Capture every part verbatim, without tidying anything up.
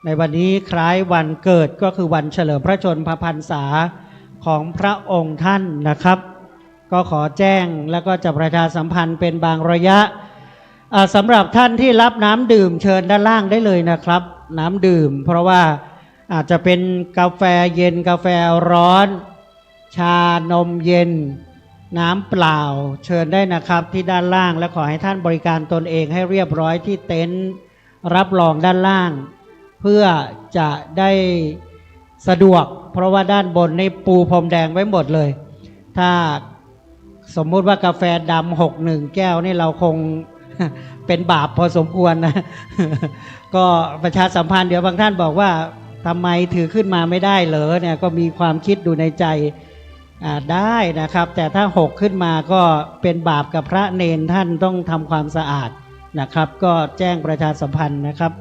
ในวันนี้คล้ายวันเกิด ก็คือวันเฉลิมพระชนมพรรษาของพระองค์ท่านนะครับ ก็ขอแจ้งแล้วก็จะประชาสัมพันธ์เป็นบางระยะ อ่า สำหรับท่านที่รับน้ำดื่มเชิญด้านล่างได้เลยนะครับ น้ำดื่ม เพราะว่าอาจจะเป็นกาแฟเย็น กาแฟร้อน ชานมเย็น น้ำเปล่า เชิญได้นะครับที่ด้านล่าง และขอให้ท่านบริการตนเองให้เรียบร้อยที่เต็นท์รับรองด้านล่าง เพื่อจะได้สะดวก เพราะว่าด้านบนนี่ปูพรมแดงไว้หมดเลย ถ้าสมมุติว่ากาแฟดำหกหนึ่งแก้วนี่เราคง เป็นบาปพอสมควรนะ ก็ประชาสัมพันธ์ เดี๋ยวบางท่านบอกว่าทำไมถือขึ้นมาไม่ได้เหรอเนี่ย ก็มีความคิดดูในใจ อ่า ได้นะครับ แต่ถ้าหกขึ้นมาก็เป็นบาปกับพระเณร ท่านต้องทำความสะอาดนะครับ ก็แจ้งประชาสัมพันธ์นะครับ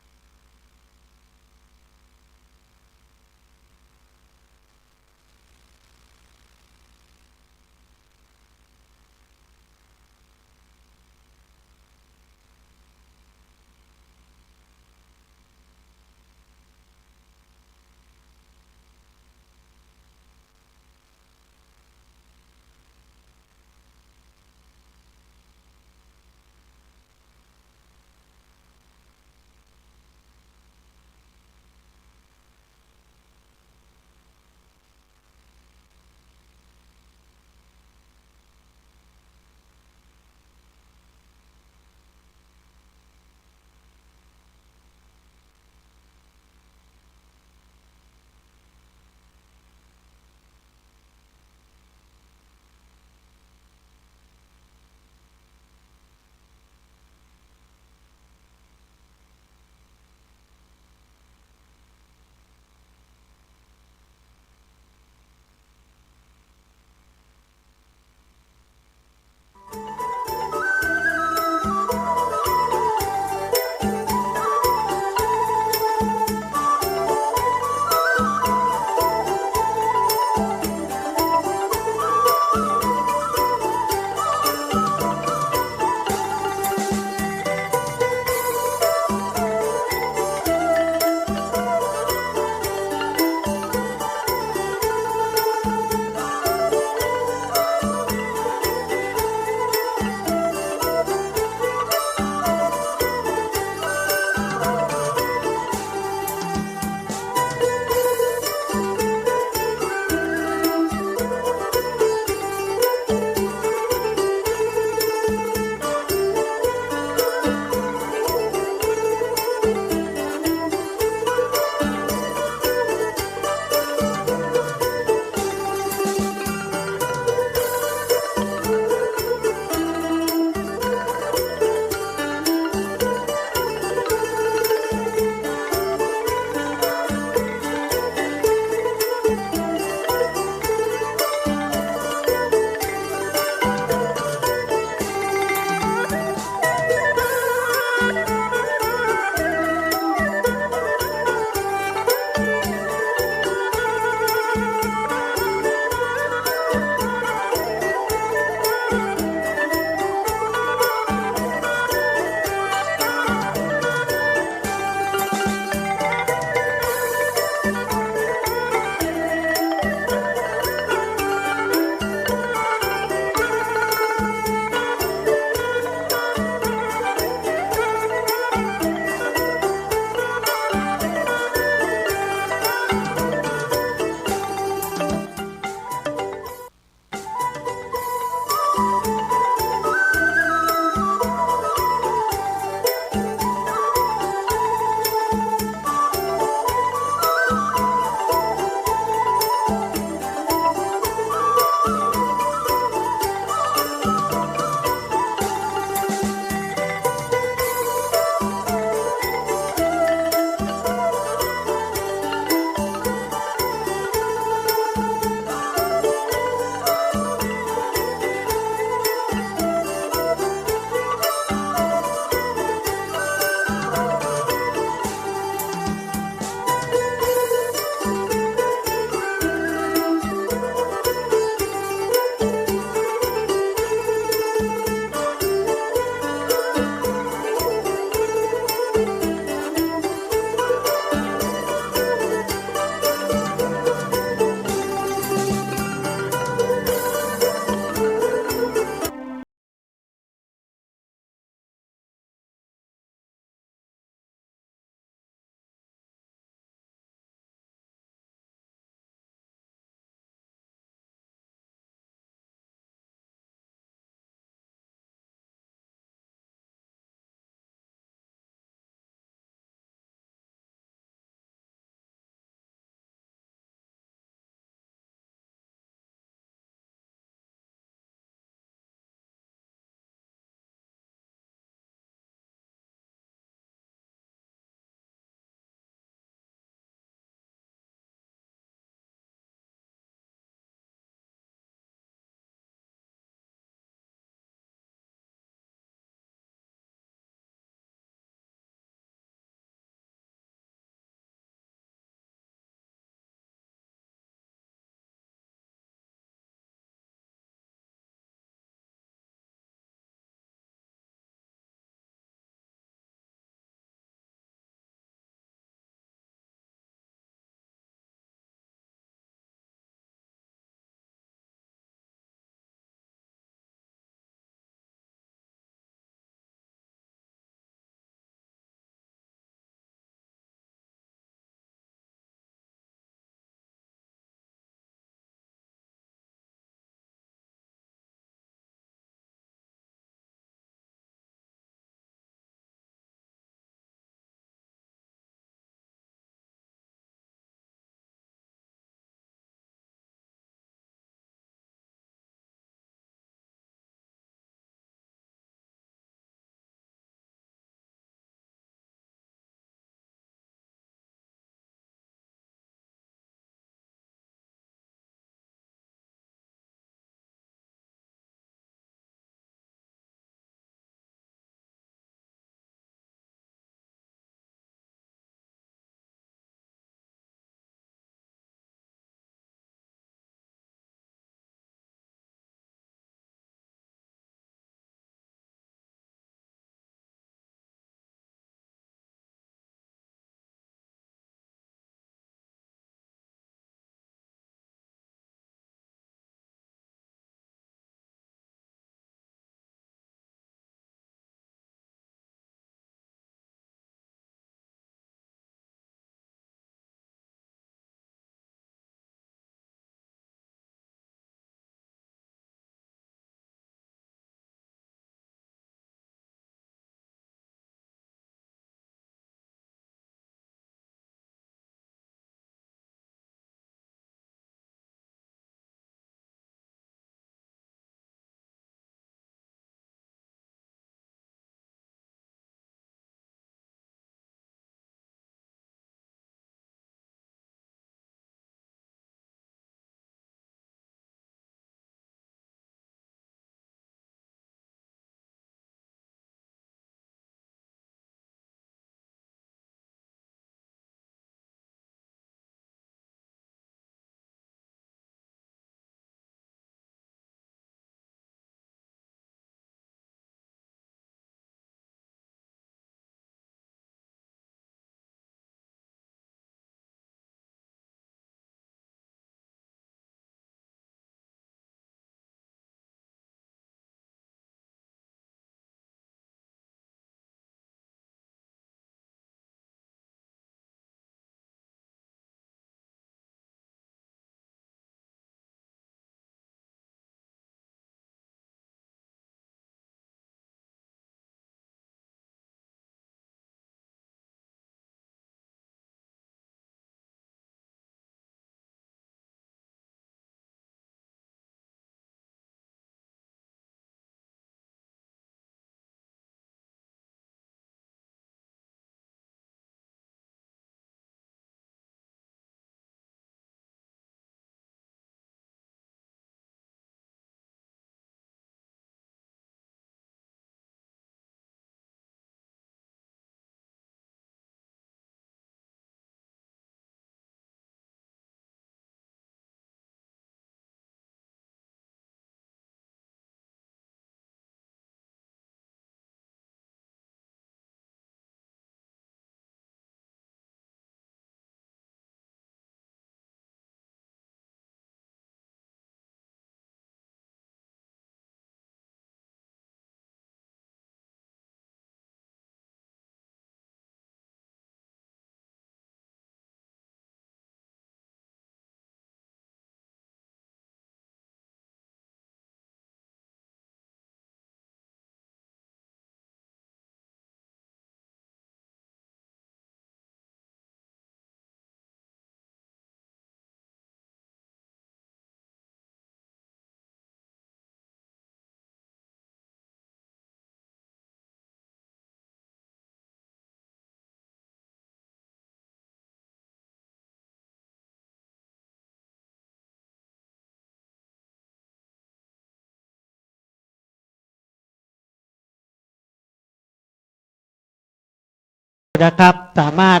นะครับ สามารถ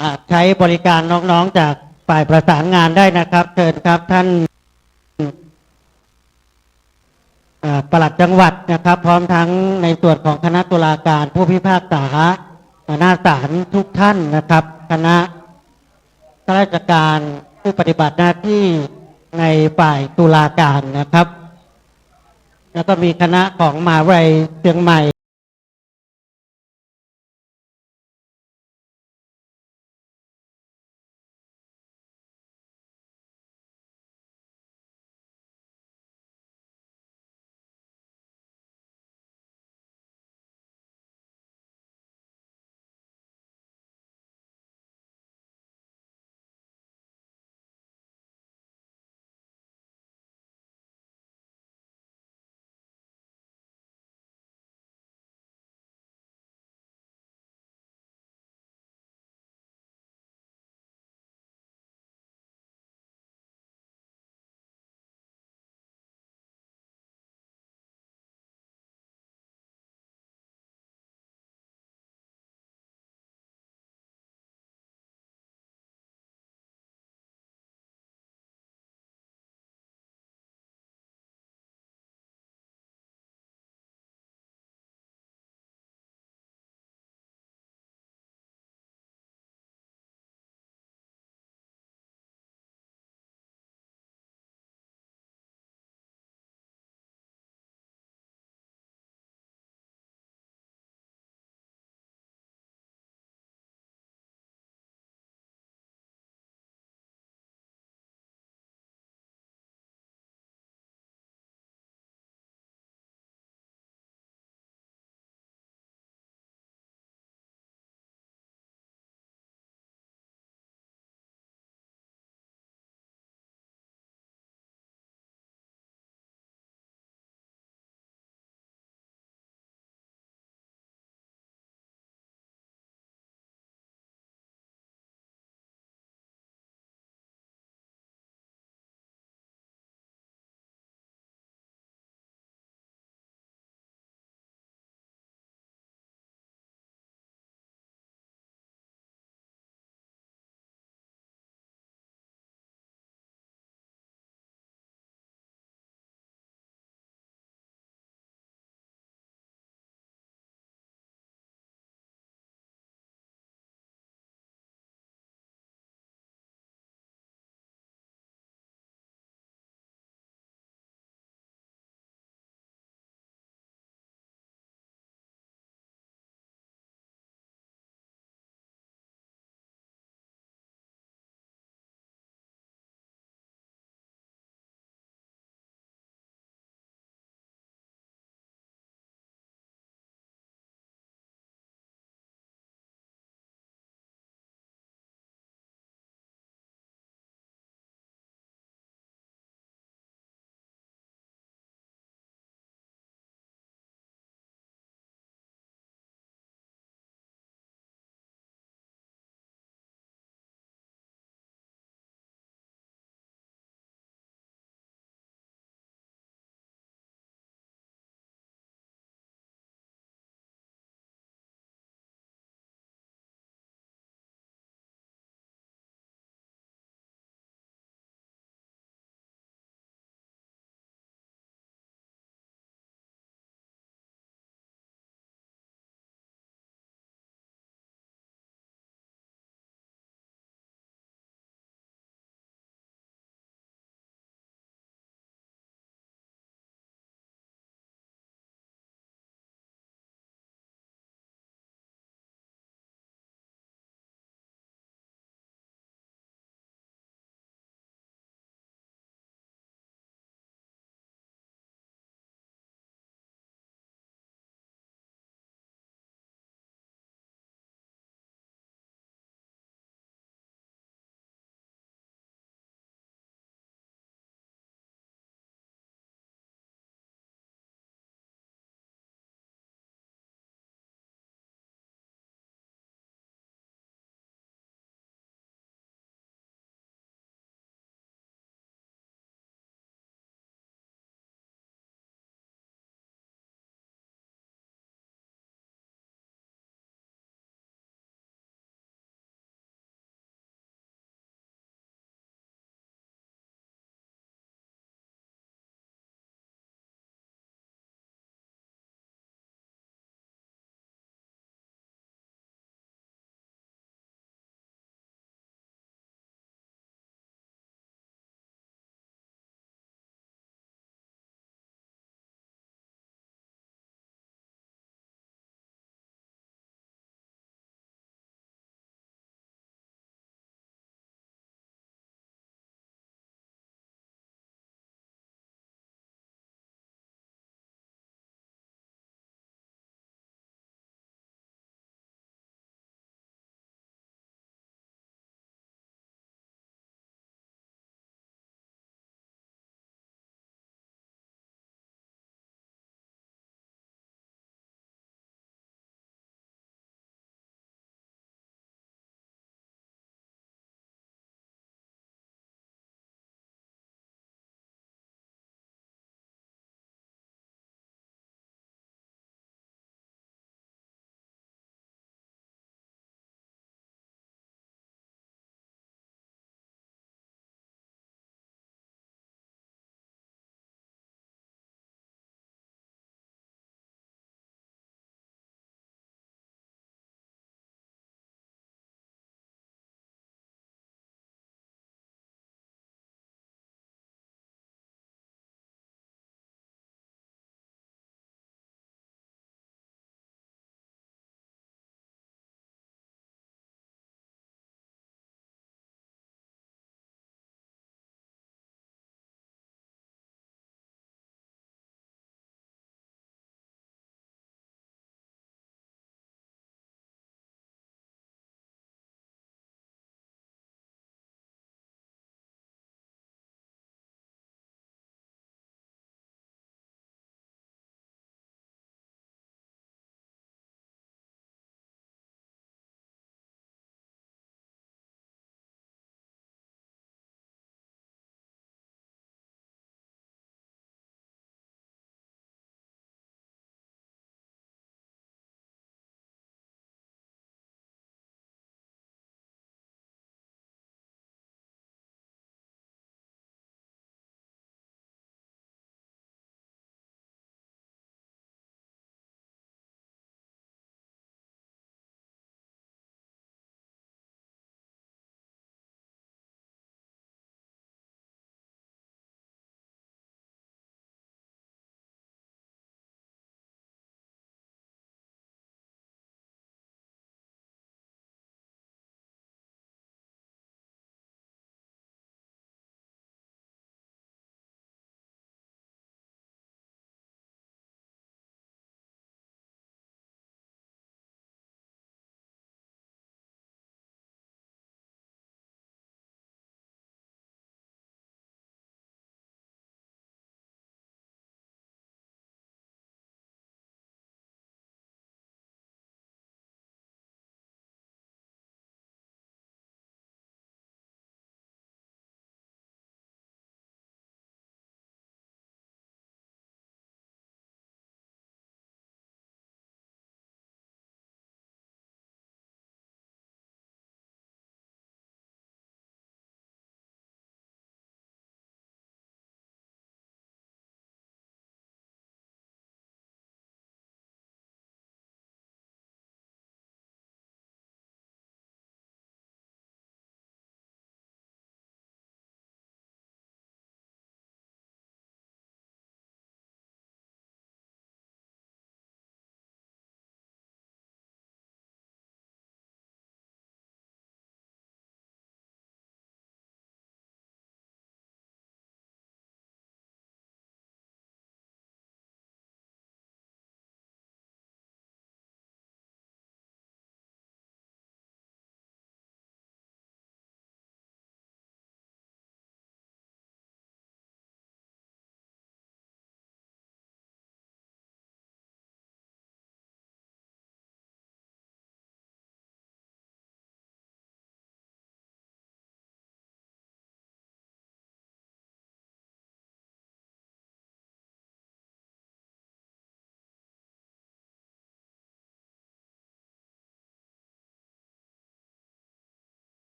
อ่า ใช้บริการน้องๆจากฝ่ายประสานงานได้นะครับ เชิญครับ ท่าน อ่า ปลัดจังหวัดนะครับ พร้อมทั้งในส่วนของคณะตุลาการ ผู้พิพากษาหน้าศาลทุกท่านนะครับ คณะข้าราชการผู้ปฏิบัติหน้าที่ในฝ่ายตุลาการนะครับ แล้วก็มีคณะของมหาวิทยาลัยเชียงใหม่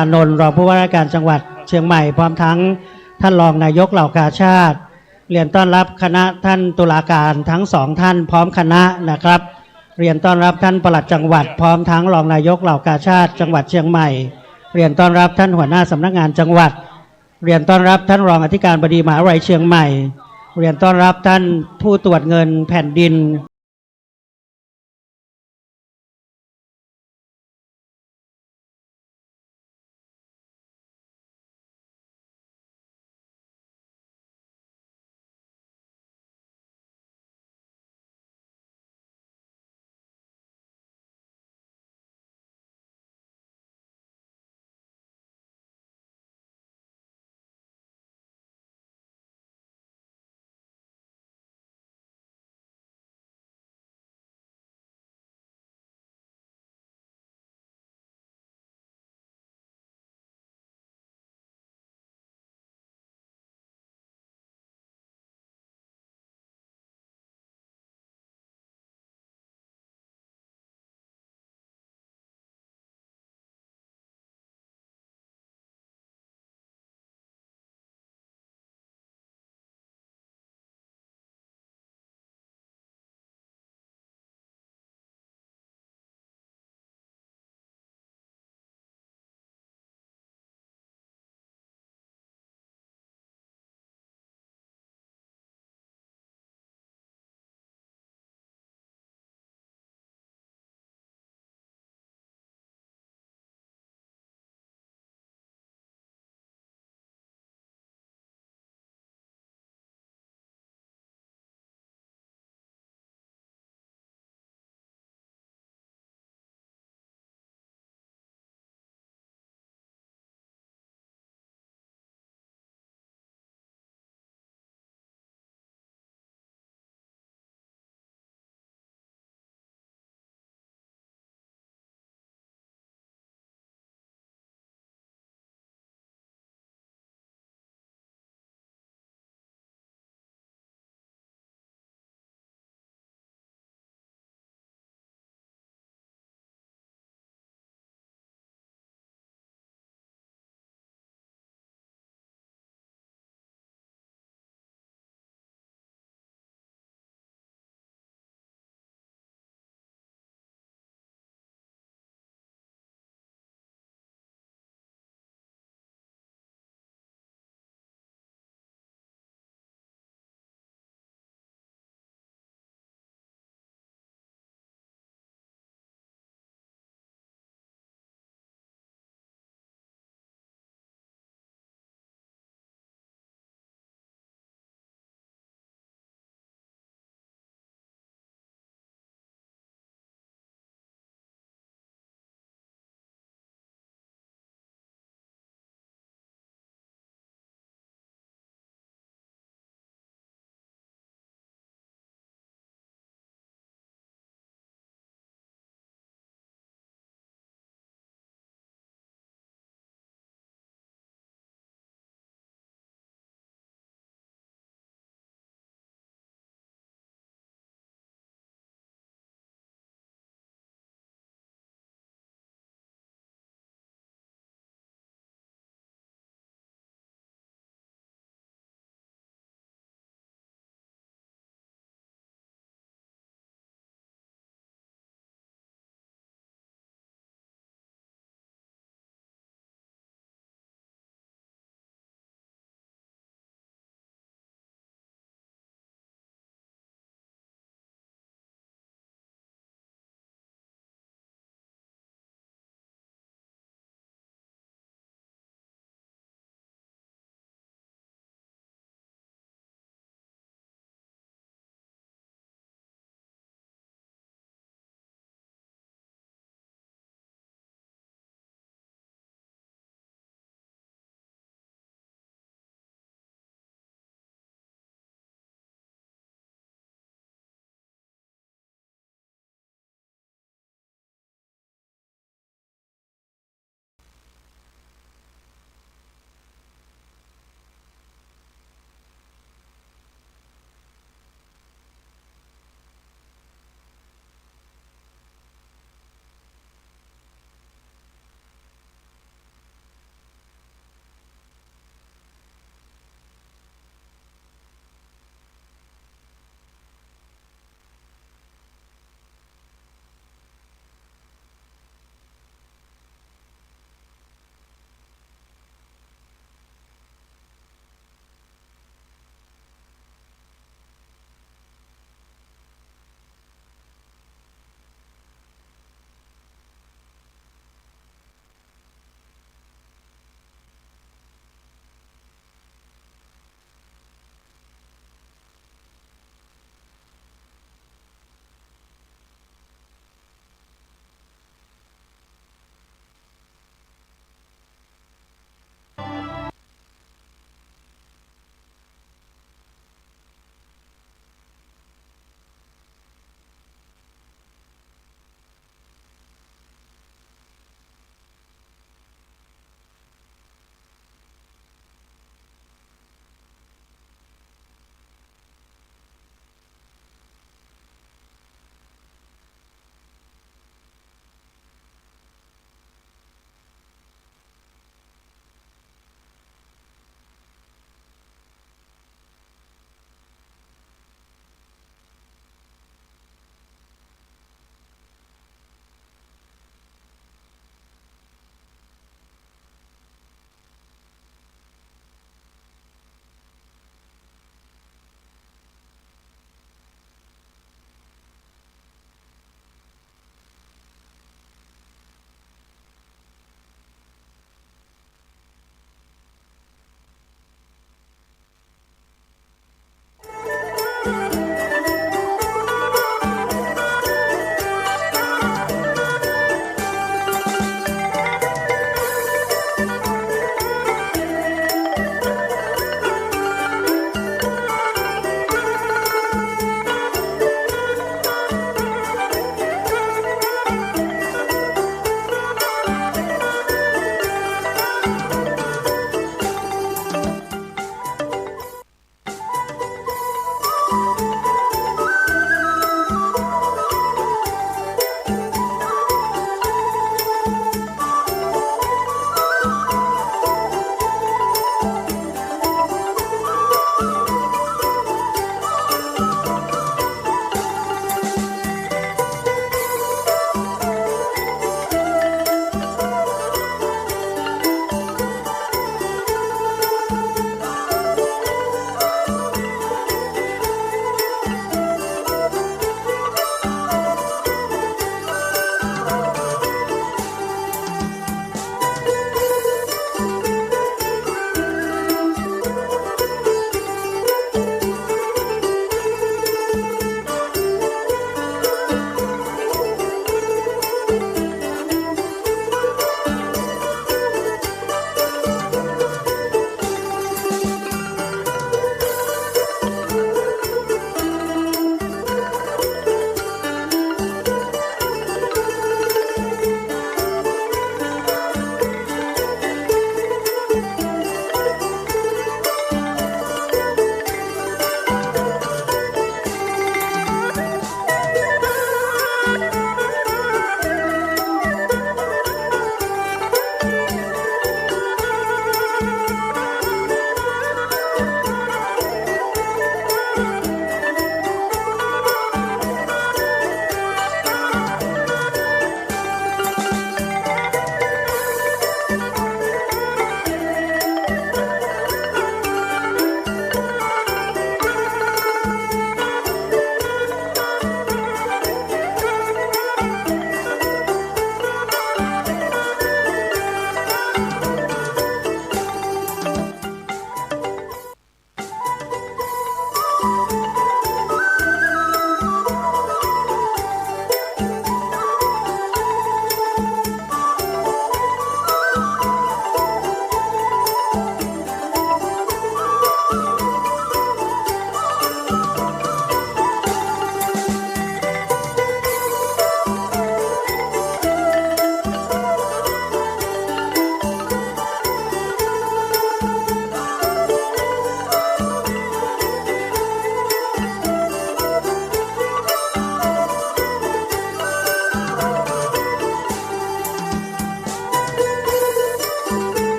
อานนท์ รองผู้ว่าราชการจังหวัดเชียงใหม่ พร้อมทั้งท่านรองนายกเหล่ากาชาด เรียนต้อนรับคณะท่านตุลาการทั้งสองท่านพร้อมคณะนะครับ เรียนต้อนรับท่านปลัดจังหวัด พร้อมทั้งรองนายกเหล่ากาชาดจังหวัดเชียงใหม่ เรียนต้อนรับท่านหัวหน้าสำนักงานจังหวัด เรียนต้อนรับท่านรองอธิการบดีมหาวิทยาลัยเชียงใหม่ เรียนต้อนรับท่านผู้ตรวจเงินแผ่นดิน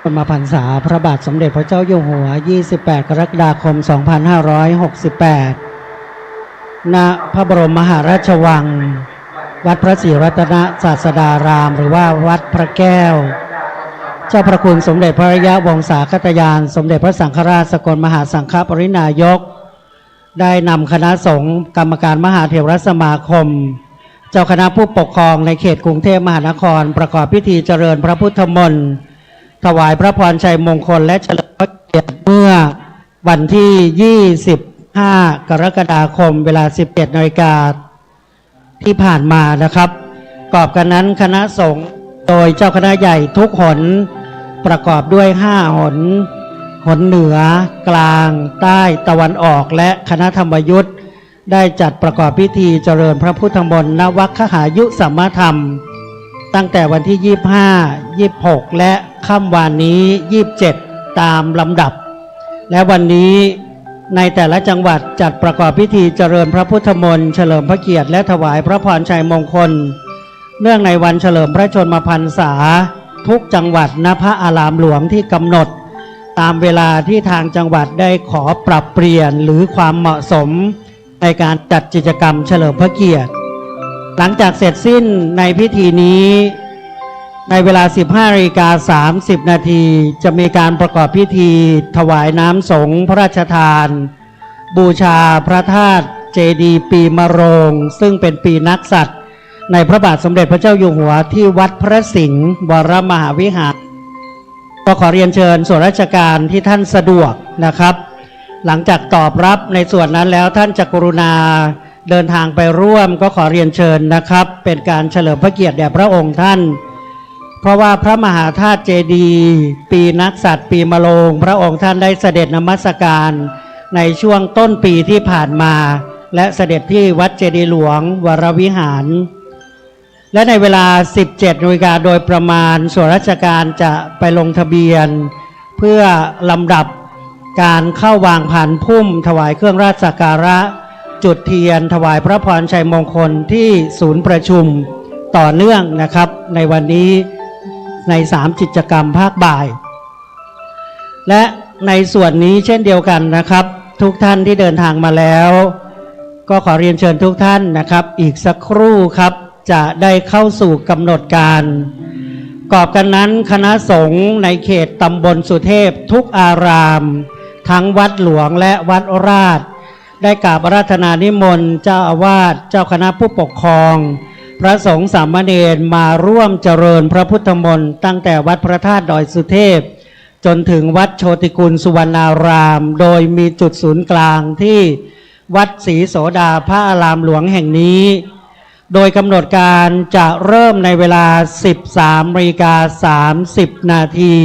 รมพรรษาพระบาทสมเด็จพระเจ้าอยู่หัว ยี่สิบแปด กรกฎาคม สองพันห้าร้อยหกสิบแปด ณ พระบรมมหาราชวัง วัดพระศรีรัตนศาสดาราม หรือว่าวัดพระแก้ว เจ้าพระคุณสมเด็จพระอริยวงศาคตญาณ สมเด็จพระสังฆราชสกลมหาสังฆปริณายก ได้นำคณะสงฆ์กรรมการมหาเถรสมาคม เจ้าคณะผู้ปกครองในเขตกรุงเทพมหานคร ประกอบพิธีเจริญพระพุทธมนต์ ถวายพระพรชัยมงคลและเฉลิมพระเกียรติเมื่อวันที่ ยี่สิบห้า กรกฎาคม เวลา สิบเจ็ดนาฬิกาที่ผ่านมานะครับ กอบกันนั้นคณะสงฆ์โดยเจ้าคณะใหญ่ทุกหน ประกอบด้วย ห้า หน หนเหนือ กลาง ใต้ ตะวันออก และคณะธรรมยุต ได้จัดประกอบพิธีเจริญพระพุทธมนต์ ณ วัคคหายุสัมมาธรรม ตั้งแต่วันที่ ยี่สิบห้า ยี่สิบหก และค่ำวานนี้ ยี่สิบเจ็ด ตามลำดับ และวันนี้ในแต่ละจังหวัดจัดประกอบพิธีเจริญพระพุทธมนต์ เฉลิมพระเกียรติ และถวายพระพรชัยมงคล เนื่องในวันเฉลิมพระชนมพรรษา ทุกจังหวัด ณ พระอารามหลวงที่กำหนด ตามเวลาที่ทางจังหวัดได้ขอปรับเปลี่ยนหรือความเหมาะสม ในการจัดกิจกรรมเฉลิมพระเกียรติ หลังจากเสร็จสิ้นในพิธีนี้ ในเวลา สิบห้านาฬิกาสามสิบนาที จะมีการประกอบพิธีถวายน้ำสงฆ์พระราชทาน บูชาพระธาตุเจดีย์ปีมะโรง ซึ่งเป็นปีนักษัตริย์ ในพระบาทสมเด็จพระเจ้าอยู่หัวที่วัดพระสิงห์วรมหาวิหาร ก็ขอเรียนเชิญส่วนราชการที่ท่านสะดวกนะครับ หลังจากตอบรับในส่วนนั้นแล้วท่านจะกรุณาเดินทางไปร่วม ก็ขอเรียนเชิญนะครับ เป็นการเฉลิมพระเกียรติแด่พระองค์ท่าน เพราะว่าพระมหาธาตุเจดีย์ปีนักษัตริย์ปีมะโรง พระองค์ท่านได้เสด็จนมัสการในช่วงต้นปีที่ผ่านมา และเสด็จที่วัดเจดีย์หลวงวรวิหาร และในเวลา สิบเจ็ดนาฬิกาโดยประมาณ ส่วนราชการจะไปลงทะเบียน เพื่อลำดับการเข้าวางพานพุ่ม ถวายเครื่องราชสักการะ จุดเทียน ถวายพระพรชัยมงคลที่ศูนย์ประชุมต่อเนื่องนะครับ ในวันนี้ใน สาม กิจกรรมภาคบ่าย และในส่วนนี้เช่นเดียวกันนะครับ ทุกท่านที่เดินทางมาแล้ว ก็ขอเรียนเชิญทุกท่านนะครับ อีกสักครู่ครับ จะได้เข้าสู่กำหนดการ กอบกันนั้นคณะสงฆ์ในเขตตำบลสุเทพทุกอาราม ทั้งวัดหลวงและวัดราช ได้กราบอาราธนานิมนต์เจ้าอาวาส เจ้าคณะผู้ปกครอง พระสงฆ์สามเณรมาร่วมเจริญพระพุทธมนต์ ตั้งแต่วัดพระธาตุดอยสุเทพ จนถึงวัดโชติกูลสุวรรณาราม โดยมีจุดศูนย์กลางที่วัดศรีโสดาพระอารามหลวงแห่งนี้ โดยกำหนดการจะเริ่มในเวลา สิบสามนาฬิกาสามสิบนาที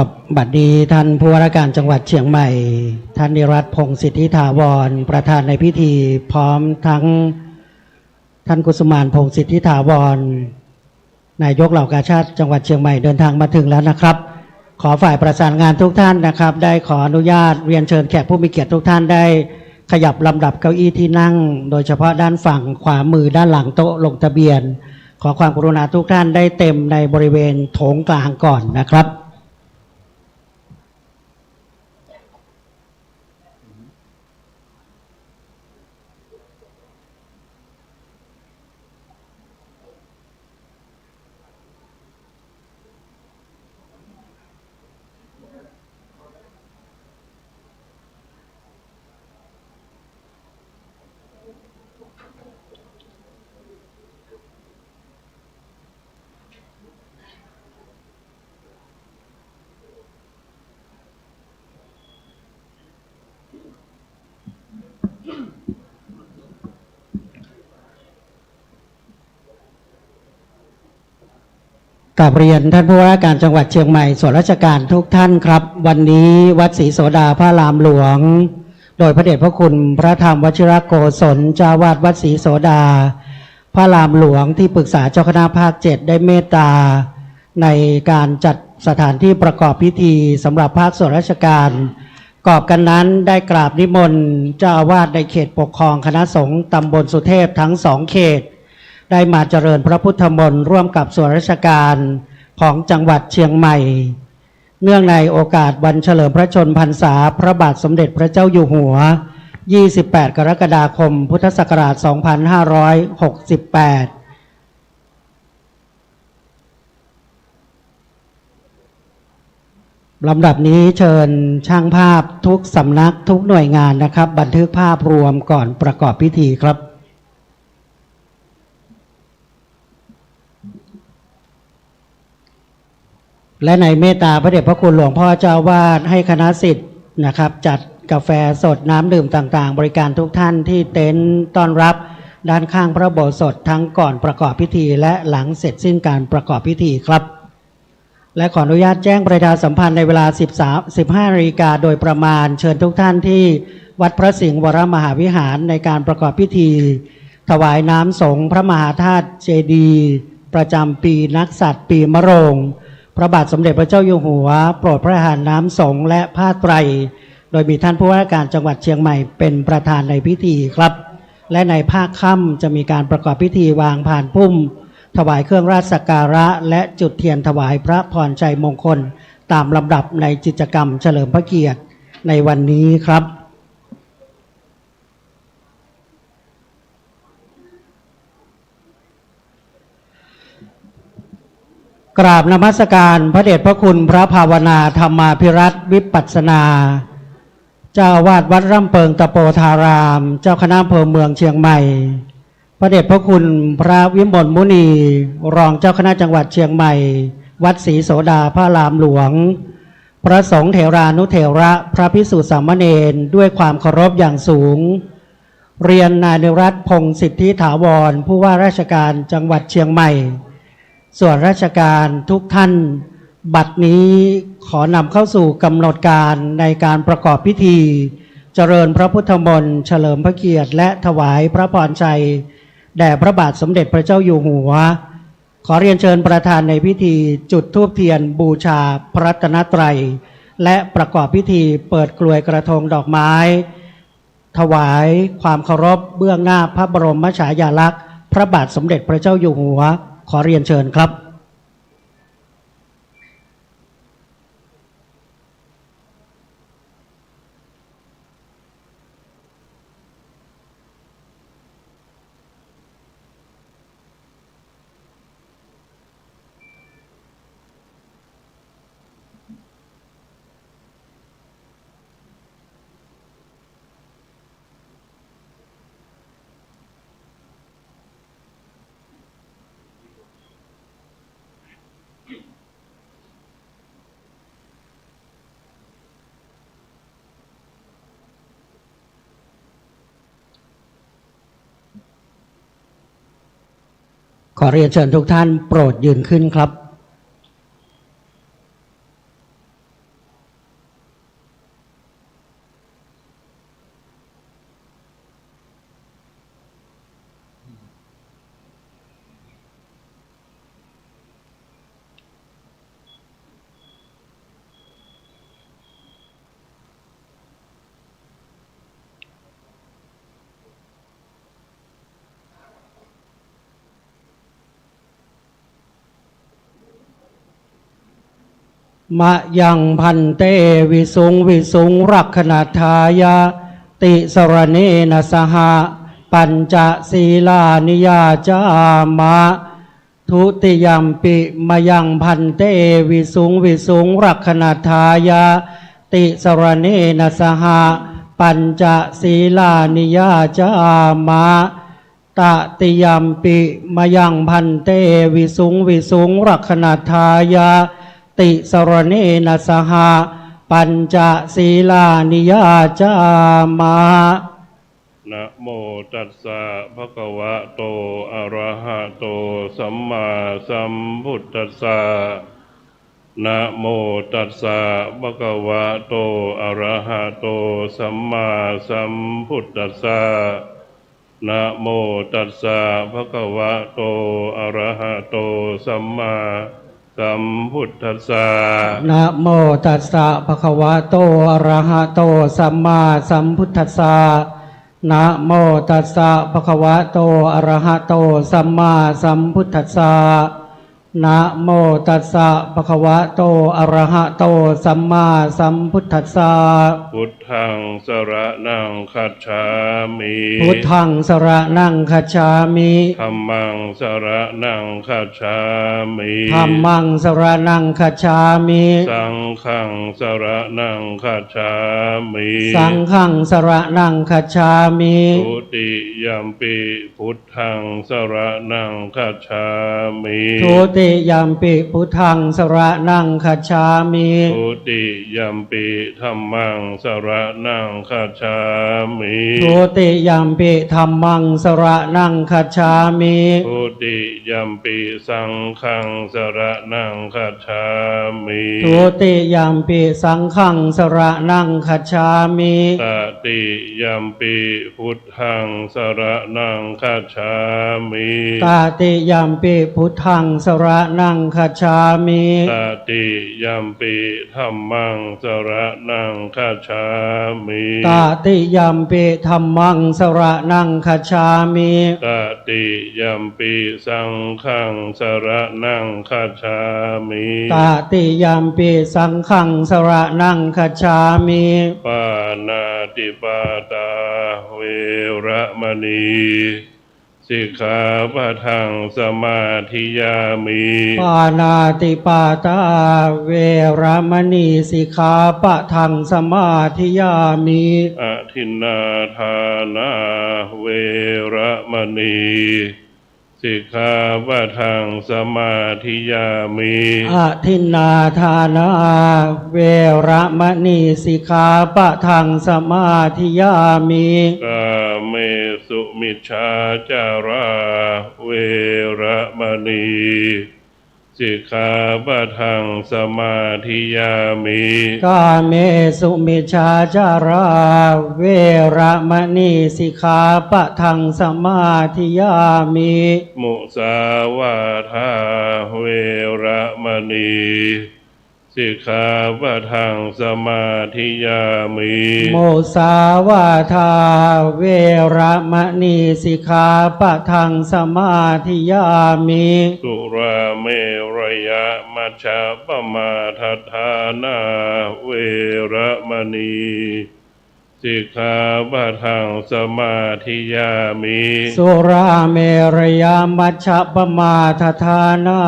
ครับ บัดนี้ท่านผู้ว่าราชการจังหวัดเชียงใหม่ ท่านนิรัตน์ พงษ์สิทธิถาวร ประธานในพิธี พร้อมทั้งท่านกุสุมาน พงษ์สิทธิถาวร นายกเหล่ากาชาดจังหวัดเชียงใหม่เดินทางมาถึงแล้วนะครับ ขอฝ่ายประสานงานทุกท่านนะครับ ได้ขออนุญาตเรียนเชิญแขกผู้มีเกียรติทุกท่านได้ขยับลำดับเก้าอี้ที่นั่ง โดยเฉพาะด้านฝั่งขวามือด้านหลังโต๊ะลงทะเบียน ขอความกรุณาทุกท่านได้เต็มในบริเวณโถงกลางก่อนนะครับ กราบเรียนท่านผู้ว่าราชการจังหวัดเชียงใหม่ ส่วนราชการทุกท่านครับ วันนี้วัดศรีโสดาพระอารามหลวง โดยพระเดชพระคุณพระธรรมวชิรโกศล เจ้าวาดวัดศรีโสดาพระอารามหลวง ที่ปรึกษาเจ้าคณะภาคเจ็ด ได้เมตตาในการจัดสถานที่ประกอบพิธีสำหรับภาคส่วนราชการ กอบกันนั้นได้กราบนิมนต์เจ้าอาวาสในเขตปกครองคณะสงฆ์ตำบลสุเทพทั้งสองเขต ได้มาเจริญพระพุทธมนต์ร่วมกับส่วนราชการของจังหวัดเชียงใหม่ เนื่องในโอกาสวันเฉลิมพระชนมพรรษาพระบาทสมเด็จพระเจ้าอยู่หัว ยี่สิบแปด กรกฎาคม พุทธศักราช สองพันห้าร้อยหกสิบแปด ลำดับนี้เชิญช่างภาพทุกสำนักทุกหน่วยงานนะครับ บันทึกภาพรวมก่อนประกอบพิธีครับ และในเมตตาพระเดชพระคุณหลวงพ่อเจ้าอาวาสให้คณะศิษย์นะครับ จัดกาแฟสดน้ำดื่มต่างๆ บริการทุกท่านที่เต็นท์ต้อนรับด้านข้างพระอุโบสถทั้งก่อนประกอบพิธี และหลังเสร็จสิ้นการประกอบพิธีครับ และขออนุญาตแจ้งประชาสัมพันธ์ในเวลา สิบสาม สิบห้านาฬิกาโดยประมาณ เชิญทุกท่านที่วัดพระสิงห์วรมหาวิหารในการประกอบพิธี ถวายน้ำสงฆ์พระมหาธาตุเจดีย์ประจำปีนักษัตริย์ปีมะโรง พระบาทสมเด็จพระเจ้าอยู่หัว โปรดพระทานน้ำสงฆ์และผ้าไตร โดยมีท่านผู้ว่าราชการจังหวัดเชียงใหม่เป็นประธานในพิธีครับ และในภาคค่ำจะมีการประกอบพิธีวางพานพุ่ม ถวายเครื่องราชสักการะ และจุดเทียนถวายพระพรชัยมงคล ตามลำดับในกิจกรรมเฉลิมพระเกียรติในวันนี้ครับ กราบนมัสการพระเดชพระคุณพระภาวนาธรรมาภิรัตน์วิปัสสนา เจ้าอาวาสวัดร่ำเปิงตะโปธาราม เจ้าคณะอำเภอเมืองเชียงใหม่ พระเดชพระคุณพระวิมลมุนี รองเจ้าคณะจังหวัดเชียงใหม่ วัดศรีโสดาพระอารามหลวง พระสงฆ์เถรานุเถระ พระภิกษุสามเณร ด้วยความเคารพอย่างสูง เรียนนายนิรัตน์ พงษ์สิทธิถาวร ผู้ว่าราชการจังหวัดเชียงใหม่ ส่วนราชการทุกท่าน บัดนี้ขอนำเข้าสู่กำหนดการในการประกอบพิธี เจริญพระพุทธมนต์ เฉลิมพระเกียรติ และถวายพระพรชัย แด่พระบาทสมเด็จพระเจ้าอยู่หัว ขอเรียนเชิญประธานในพิธีจุดธูปเทียนบูชาพระรัตนตรัย และประกอบพิธีเปิดกรวยกระทงดอกไม้ ถวายความเคารพเบื้องหน้าพระบรมฉายาลักษณ์พระบาทสมเด็จพระเจ้าอยู่หัว ขอเรียนเชิญครับขอเรียนเชิญทุกท่านโปรดยืนขึ้นครับ Mayaṃ bhante visuṃ visuṃ rakkhaṇatthāya tisaraṇena saha pañca sīlāni yācāma. Dutiyampi mayaṃ bhante visuṃ visuṃ rakkhaṇatthāya tisaraṇena saha pañca sīlāni yācāma. Tatiyampi mayaṃ bhante visuṃ visuṃ rakkhaṇatthāya tisaraṇena saha pañca sīlāni yācāma. Namo tassa bhagavato arahato sammāsambuddhassa. Namo tassa bhagavato arahato sammāsambuddhassa. Namo tassa bhagavato arahato sammāsambuddhassa. Namo tassa bhagavato arahato sammāsambuddhassa. Namo tassa bhagavato arahato sammāsambuddhassa. Namo tassa bhagavato arahato sammāsambuddhassa. Buddhaṃ saraṇaṃ gacchāmi. Buddhaṃ saraṇaṃ gacchāmi. Dhammaṃ saraṇaṃ gacchāmi. Dhammaṃ saraṇaṃ gacchāmi. Saṅghaṃ saraṇaṃ gacchāmi. Saṅghaṃ saraṇaṃ gacchāmi. Dutiyampi buddhaṃ saraṇaṃ gacchāmi. Dutiyampi buddhaṃ saraṇaṃ gacchāmi. Dutiyampi dhammaṃ saraṇaṃ gacchāmi. Dutiyampi dhammaṃ saraṇaṃ gacchāmi. Dutiyampi saṅghaṃ saraṇaṃ gacchāmi. Dutiyampi saṅghaṃ saraṇaṃ gacchāmi. Tatiyampi buddhaṃ saraṇaṃ gacchāmi. Tatiyampi buddhaṃ saraṇaṃ gacchāmi. Tatiyampi dhammaṃ saraṇaṃ gacchāmi. Tatiyampi dhammaṃ saraṇaṃ gacchāmi. Tatiyampi saṅghaṃ saraṇaṃ gacchāmi. Tatiyampi saṅghaṃ saraṇaṃ gacchāmi. Pāṇātipātā veramaṇī sikkhāpadaṃ samādiyāmi. Pāṇātipātā veramaṇī sikkhāpadaṃ samādiyāmi. Adinnādānā veramaṇī sikkhāpadaṃ samādiyāmi. Adinnādānā veramaṇī sikkhāpadaṃ samādiyāmi. Kāmesu micchācārā veramaṇī sikkhāpadaṃ samādiyāmi. Kāmesu micchācārā veramaṇī sikkhāpadaṃ samādiyāmi. Musāvādā veramaṇī sikkhāpadaṃ samādiyāmi. Musāvādā veramaṇī sikkhāpadaṃ samādiyāmi. Surāmerayamajjapamādaṭṭhānā veramaṇī sikkhāpadaṃ samādiyāmi. Surāmerayamajjapamādaṭṭhānā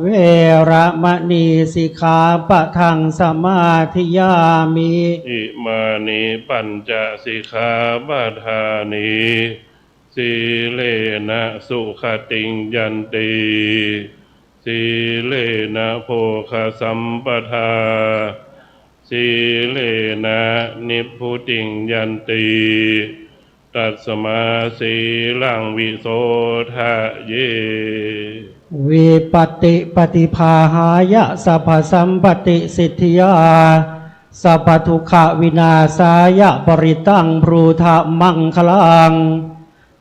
veramaṇī sikkhāpadaṃ samādiyāmi. Imāni pañca sikkhāpadāni. Sīlena sugatiṃ yanti, sīlena bhogasampadā, sīlena nibbutiṃ yanti, tasmā sīlaṃ visodhaye. Vipattipaṭibāhāya sabbasampattisiddhiyā sabbadukkhavināsāya parittaṃ brūtha maṅgalaṃ.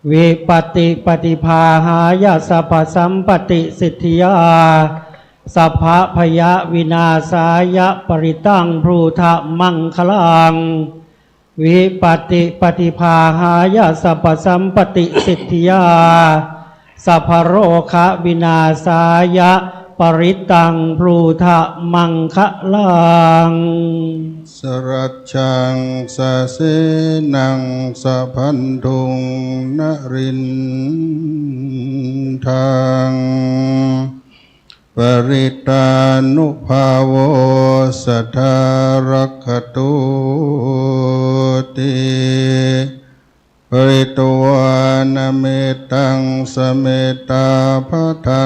Vipattipaṭibāhāya sabbasampattisiddhiyā sabbabhayavināsāya parittaṃ brūtha maṅgalaṃ. Vipattipaṭibāhāya sabbasampattisiddhiyā sabbarogavināsāya parittaṃ brūtha maṅgalaṃ. Sarajjaṃ sasenaṃ sabandhuṃ narindaṃ parittānubhāvo sadā rakkhatūti. Pharitvāna mettaṃ sametā bhadantā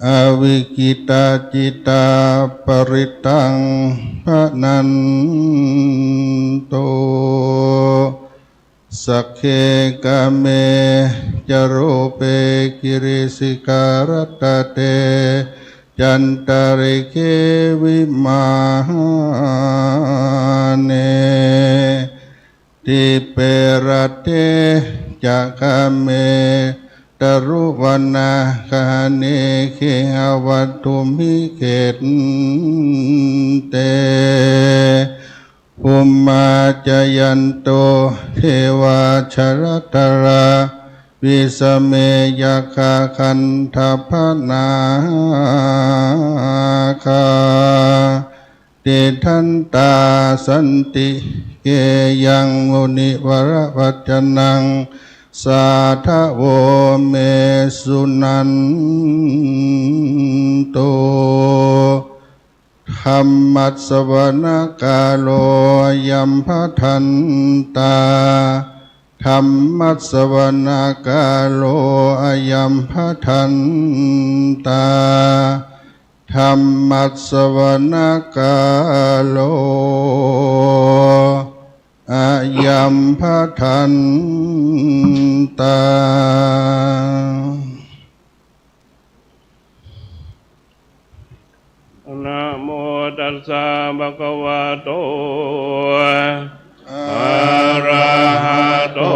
avikkhittacittā parittaṃ bhaṇantu. Sagge kāme ca rūpe girisikharataṭe cantalikkhe vimāne dīpe raṭṭhe ca gāme taruvanagahane gehavatthumhi khette bhummā cāyantu devā jalathalavisame yakkhagandhabbanāgā tiṭṭhantā santike yaṃ munivaravacanaṃ sādhavo me suṇantu. Dhammassavanakālo ayam bhadantā. Dhammassavanakālo ayam bhadantā. Dhammassavanakālo ayam bhadantā. Namo tassa bhagavato arahato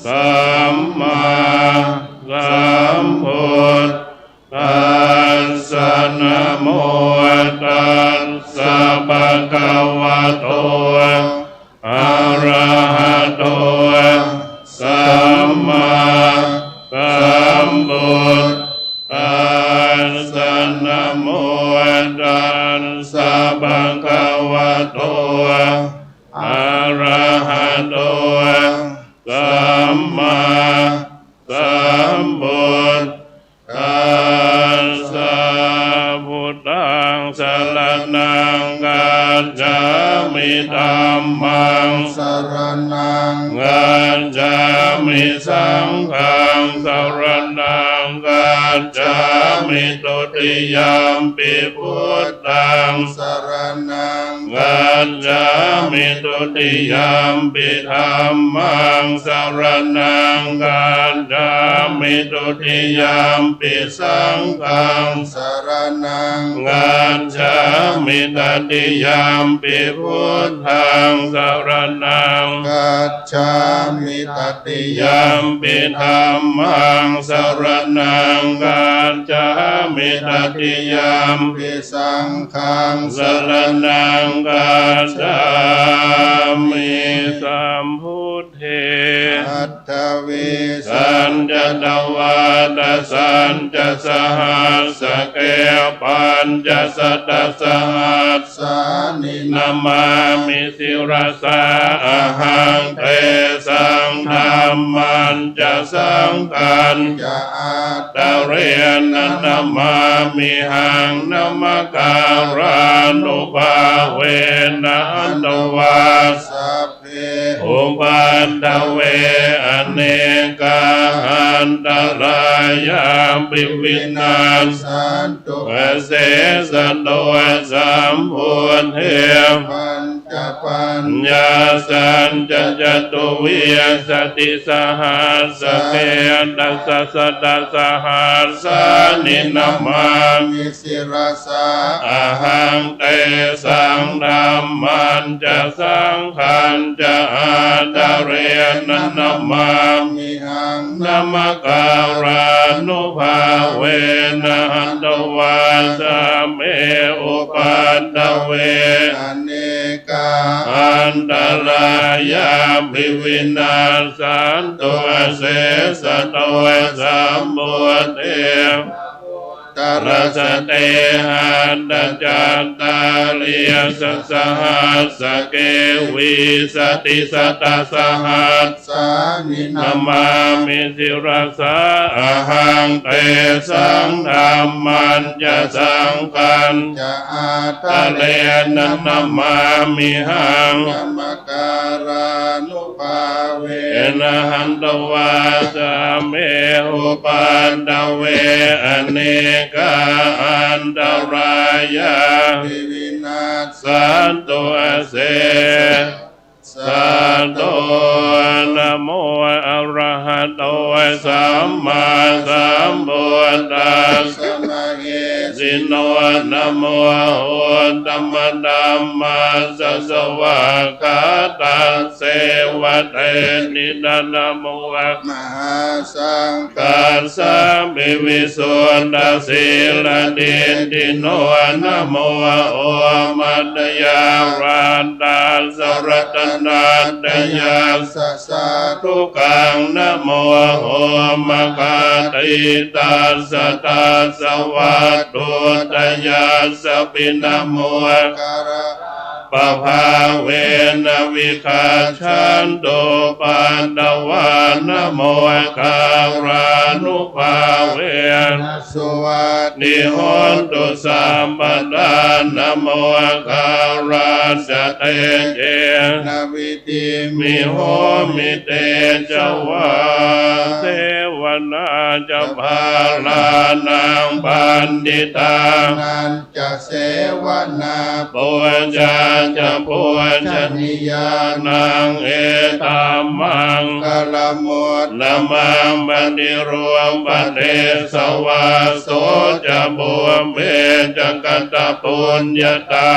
sammāsambuddhassa. Namo tassa bhagavato arahato sammāsambuddhassa. Namo tassa bhagavato arahato sammāsambuddhassa. Buddhaṃ saraṇaṃ gacchāmi. Dhammaṃ saraṇaṃ gacchāmi. Saṅghaṃ saraṇaṃ gacchāmi. Dutiyampi buddhaṃ saraṇaṃ gacchāmi. Dutiyampi dhammaṃ saraṇaṃ gacchāmi. Dutiyampi saṅghaṃ saraṇaṃ gacchāmi. Tatiyampi buddhaṃ saraṇaṃ gacchāmi. Tatiyampi dhammaṃ saraṇaṃ gacchāmi. Tatiyampi saṅghaṃ saraṇaṃ gacchāmi. Sambuddhe aṭṭhavīsañca dvādasañca sahassake pañcasatasahassāni namāmi sirasā ahaṃ. Tesaṃ dhammañca saṅghañca ādarena namāmihaṃ. Namakārānubhāvena hantvā sabbe upaddave anekā antarāyāpi vinassantu asesato. Sambuddhe pañcapaññāsañca catuvīsatisahassake dasasatasahassāni namāmi sirasā ahaṃ. Tesaṃ dhammañca saṅghañca ādarena namāmihaṃ. Namakārānubhāvena hantvā sabbe upaddave anekā antarāyāpi vinassantu asesato. Sambuddhe bhagavato bhāsate aṭṭhacattāḷīsasahassake vīsatisatasahassāni namāmi sirasā ahaṃ. Tesaṃ dhammañca saṅghañca ādarena namāmihaṃ. Namakārānubhāvena hantvā sabbe upaddave anekā antarāyāpi vinassantu ase sato. Namo arahato sammāsambuddhassa mahesino. Namo uttamadhammassa svākkhātasseva tenidha. Namo mahāsaṅghassāpi visuddhasīladiṭṭhino. Namo omātyāraddhassa ratanattayassa sādhukaṃ. Namo omakātītassa tassa vatthuttayassapi. Namo pabhāvena vigacchantu upaddavā. Namokārānubhāvena suvatthi hotu sabbadā. Namokārassa tejena vidhimhi homi tejavā. Sevanā ca bālānaṃ paṇḍitānañ ca sevanā. Pūjā ca pūjanīyānaṃ etammaṅgalamuttamaṃ. Paṭirūpadesavāso ca pubbe ca katapuññatā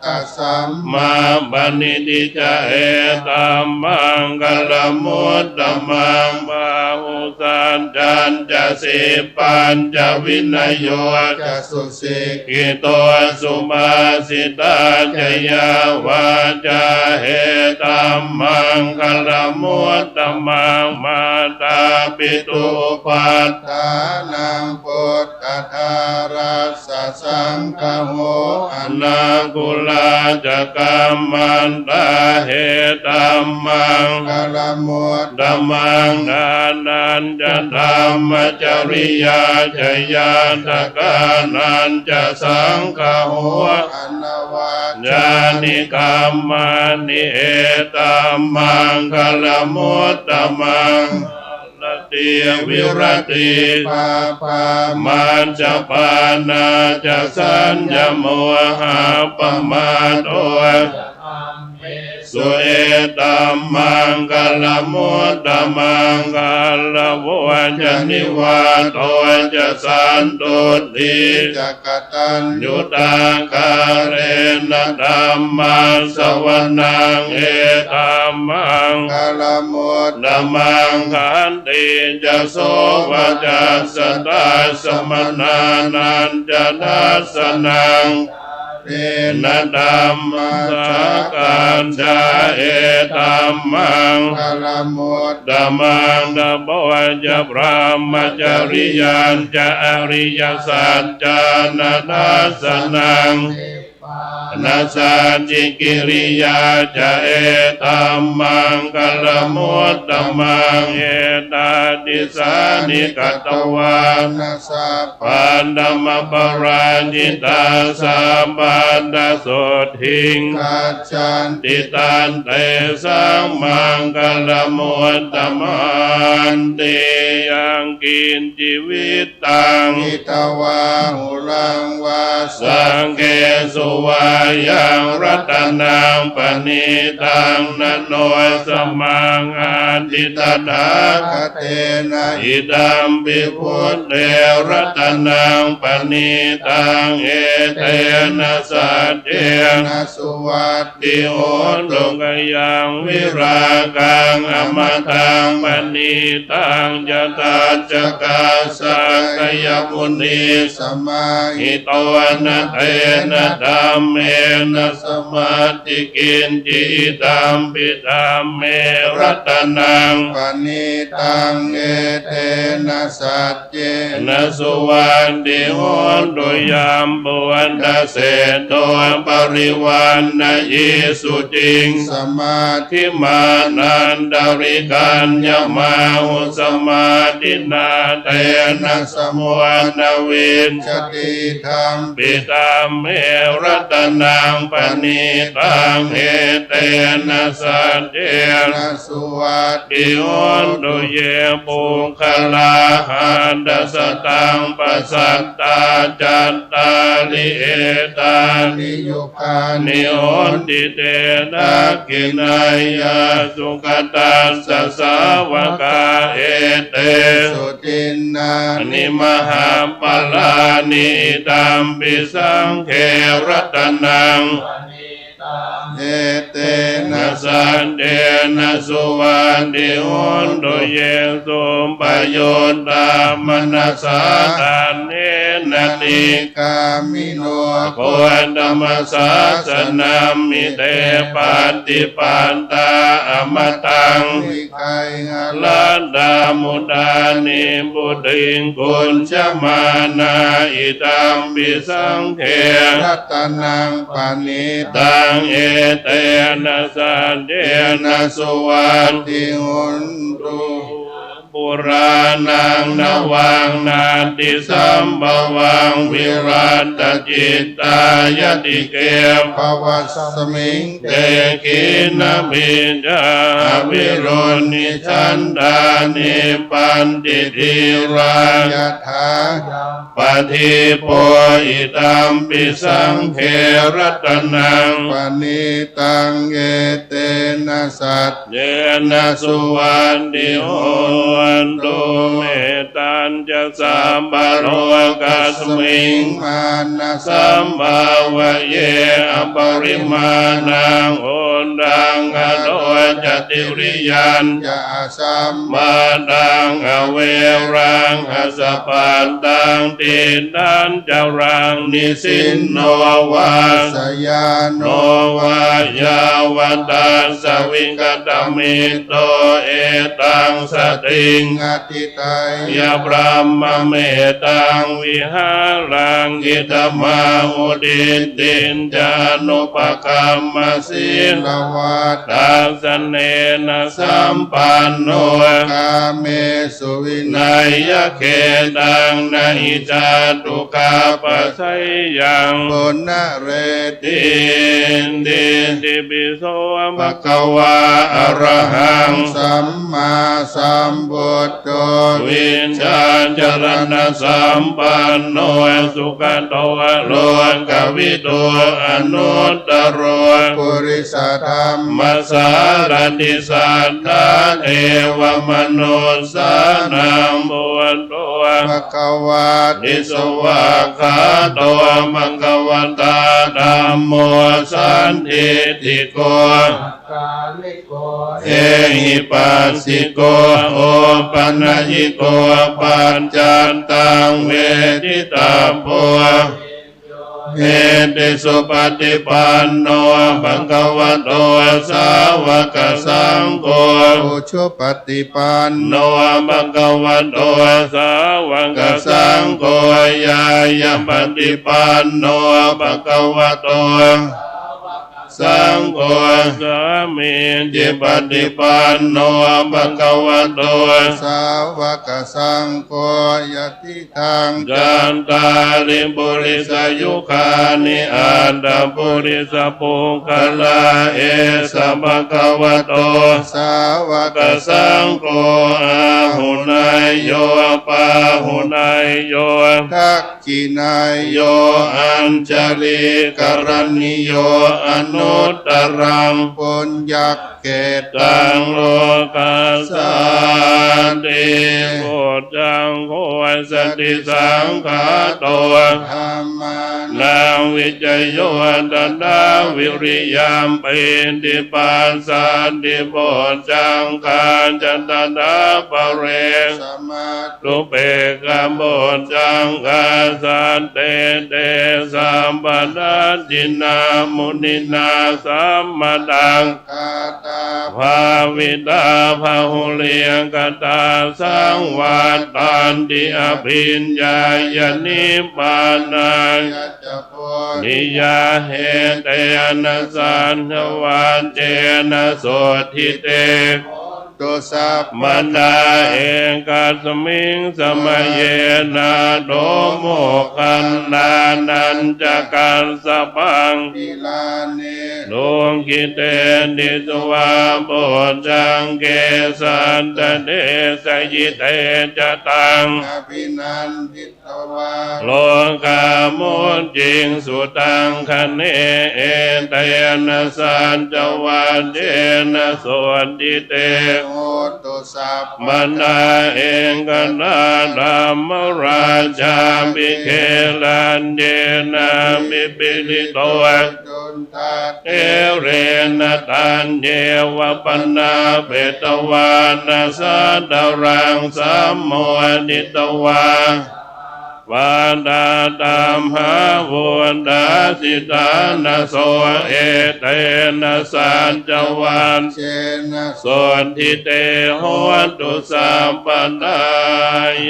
attasammāpaṇidhi ca etammaṅgalamuttamaṃ. Bāhusaccañca sippañca vinayo ca susikkhito subhāsitā ca yā vācā etammaṅgalamuttamaṃ. Mātāpituupaṭṭhānaṃ puttadārassa saṅgaho anākulā ca kammantā etammaṅgalamuttamaṃ. Dānañca dhammacariyā ca ñātakānañca saṅgaho anavajjāni kammāni etammaṅgalamuttamaṃ. Āratī viratī pāpā majjapānā ca saññamo appamādo ca kammesu etammaṅgalamuttamaṃ. Gāravo ca nivāto ca santuṭṭhī ca kataññutā kālena dhammassavanaṃ etammaṅgalamuttamaṃ. Khantī ca sovacassatā samaṇānañca dassanaṃ kālena dhammasākacchā etammaṅgalamuttamaṃ. Tapo ca brahmacariyañca ariyasaccāna dassanaṃ nibbānasacchikiriyā ca etammaṅgalamuttamaṃ. Etādisāni katvāna sabbatthamaparājitā sabbattha sotthiṃ gacchanti tantesaṃ maṅgalamuttamanti. Yaṅkiñci vittaṃ idha vā huraṃ vā saggesu vā yaṃ ratanaṃ paṇītaṃ na no samaṃ atthi tathāgatena idampi buddhe ratanaṃ paṇītaṃ etena saccena suvatthi hotu. Khayaṃ virāgaṃ amataṃ paṇītaṃ yadajjhagā sakyamunī samāhito na tena dhammena samatthi kiñci, idampi dhamme ratanaṃ paṇītaṃ, etena saccena suvatthi hotu. Yambuddhaseṭṭho parivaṇṇayī suciṃ, samādhimānantarikaññamāhu, samādhinā tena samo na vijjati, idampi dhamme ratanaṃ paṇītaṃ, etena saccena suvatthi hotu. Ye puggalā aṭṭha sataṃ pasaṭṭhā, cattāri etāni yugāni honti, te dakkhiṇeyyā sugatassa sāvakā, etesu dinnāni mahapphalāni, idampi saṅghe ratanaṃ etena saccena suvatthi hotu. Ye suppayuttā manasā daḷhena, nikkāmino gotamasāsanamhi, te pattipattā amataṃ vigayha, laddhā mudhā nibbutiṃ bhuñjamānā, idampi saṅghe ratanaṃ paṇītaṃ, etena saccena suvatthi hotu. Purāṇaṃ navaṃ natthi sambhavaṃ, virattacittāyatike bhavasmiṃ, te khīṇabījā avirūḷhichandā, nibbanti dhīrā yathāyampadīpo, idampi saṅghe ratanaṃ paṇītaṃ, etena saccena suvatthi hotu. Mettañca sabbalokasmiṃ mānasambhāvaye aparimāṇaṃ, uddhaṃ adho ca tiriyañca asambādhaṃ averaṃ asapattaṃ, tiṭṭhañcaraṃ nisinno vā, sayāno vā yāvatassa vigatamiddho, etaṃ satiṃ adhiṭṭheyya, brahmametaṃ vihāraṃ idhamāhu. Diṭṭhiñca anupagamma sīlavā dassanena sampanno, kāmesu vineyya gedhaṃ, na hi jātu gabbhaseyyaṃ punaretīti. Itipi so bhagavā arahaṃ sammāsambuddho vijjācaraṇasampanno sugato lokavidū anuttaro purisadammasārathi satthā devamanussānaṃ buddho bhagavāti. Svākkhāto bhagavatā dhammo sandiṭṭhiko ehipassiko opanayiko paccattaṃ veditabbo viññūhīti. Supaṭipanno bhagavato sāvakasaṅgho, ujupaṭipanno bhagavato sāvakasaṅgho, ñāyapaṭipanno bhagavato saṅgho, sāmīcipaṭipanno bhagavato sāvakasaṅgho, yadidaṃ cattāri purisayugāni aṭṭha purisapuggalā, esa bhagavato sāvakasaṅgho, āhuneyyo pāhuneyyo dak khiṇeyyo añjalikaraṇīyo anuttaraṃ puññakkhettaṃ lokassāti. Bojjhaṅgo satisaṅkhāto dhammā vijayo tathā viriyampīti passaddhi bojjhaṅgā ca tathāpare samādhupekkhabojjhaṅgā sattete sabbadassinā muninā sammadakkhātā bhāvitā bahulīkatā saṃvattanti abhiññāya nibbānāya bodhiyā etena saccavajjena sotthi te hontu sabbadā. Ekasmiṃ samaye nātho moggallānañca kassapaṃ gilāne dukkhite disvā bojjhaṅge satta desayi te ca taṃ abhinandi lokā mucciṃsu taṅkhaṇe etena saccavajjena sotthi te hotu sabbadā. Ekadā dhammarājāpi gelaññenābhipīḷito cundattherena taññeva bhaṇāpetvāna sādaraṃ sammoditvā pattadhammabhūtaṃ siddhānaso etena saccavajjena sotthi te hotu sabbadā.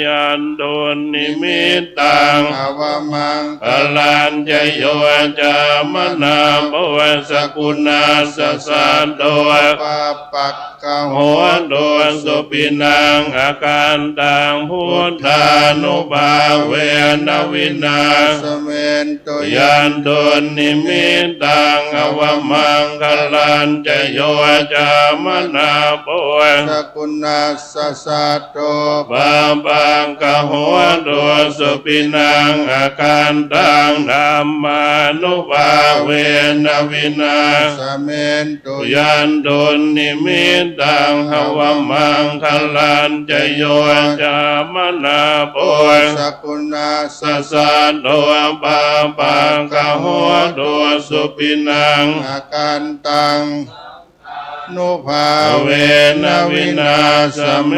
Yandunnimittaṃ avamaṅgalañca yo cāmanāpo sakuṇassa saddo pāpaggaho dussupinaṃ akantaṃ buddhānubhāvena vināsamentu. Yandunnimittaṃ avamaṅgalañca yo cāmanāpo sakuṇassa saddo pāpaggaho dussupinaṃ akantaṃ dhammānubhāvena vināsamentu. Yandunnimittaṃ avamaṅgalañca yo cāmanāpo sakuṇassa saddo pāpaggaho dussupinaṃ akantaṃ nubhāvena vināsamentu.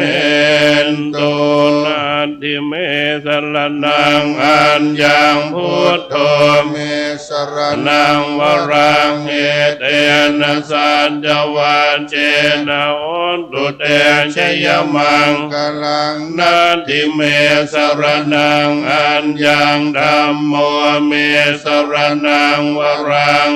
Natthi me saraṇaṃ aññaṃ buddho me saraṇaṃ varaṃ etena saccavajjena hotu te jayamaṅgalaṃ. Natthi me saraṇaṃ aññaṃ dhammo me saraṇaṃ varaṃ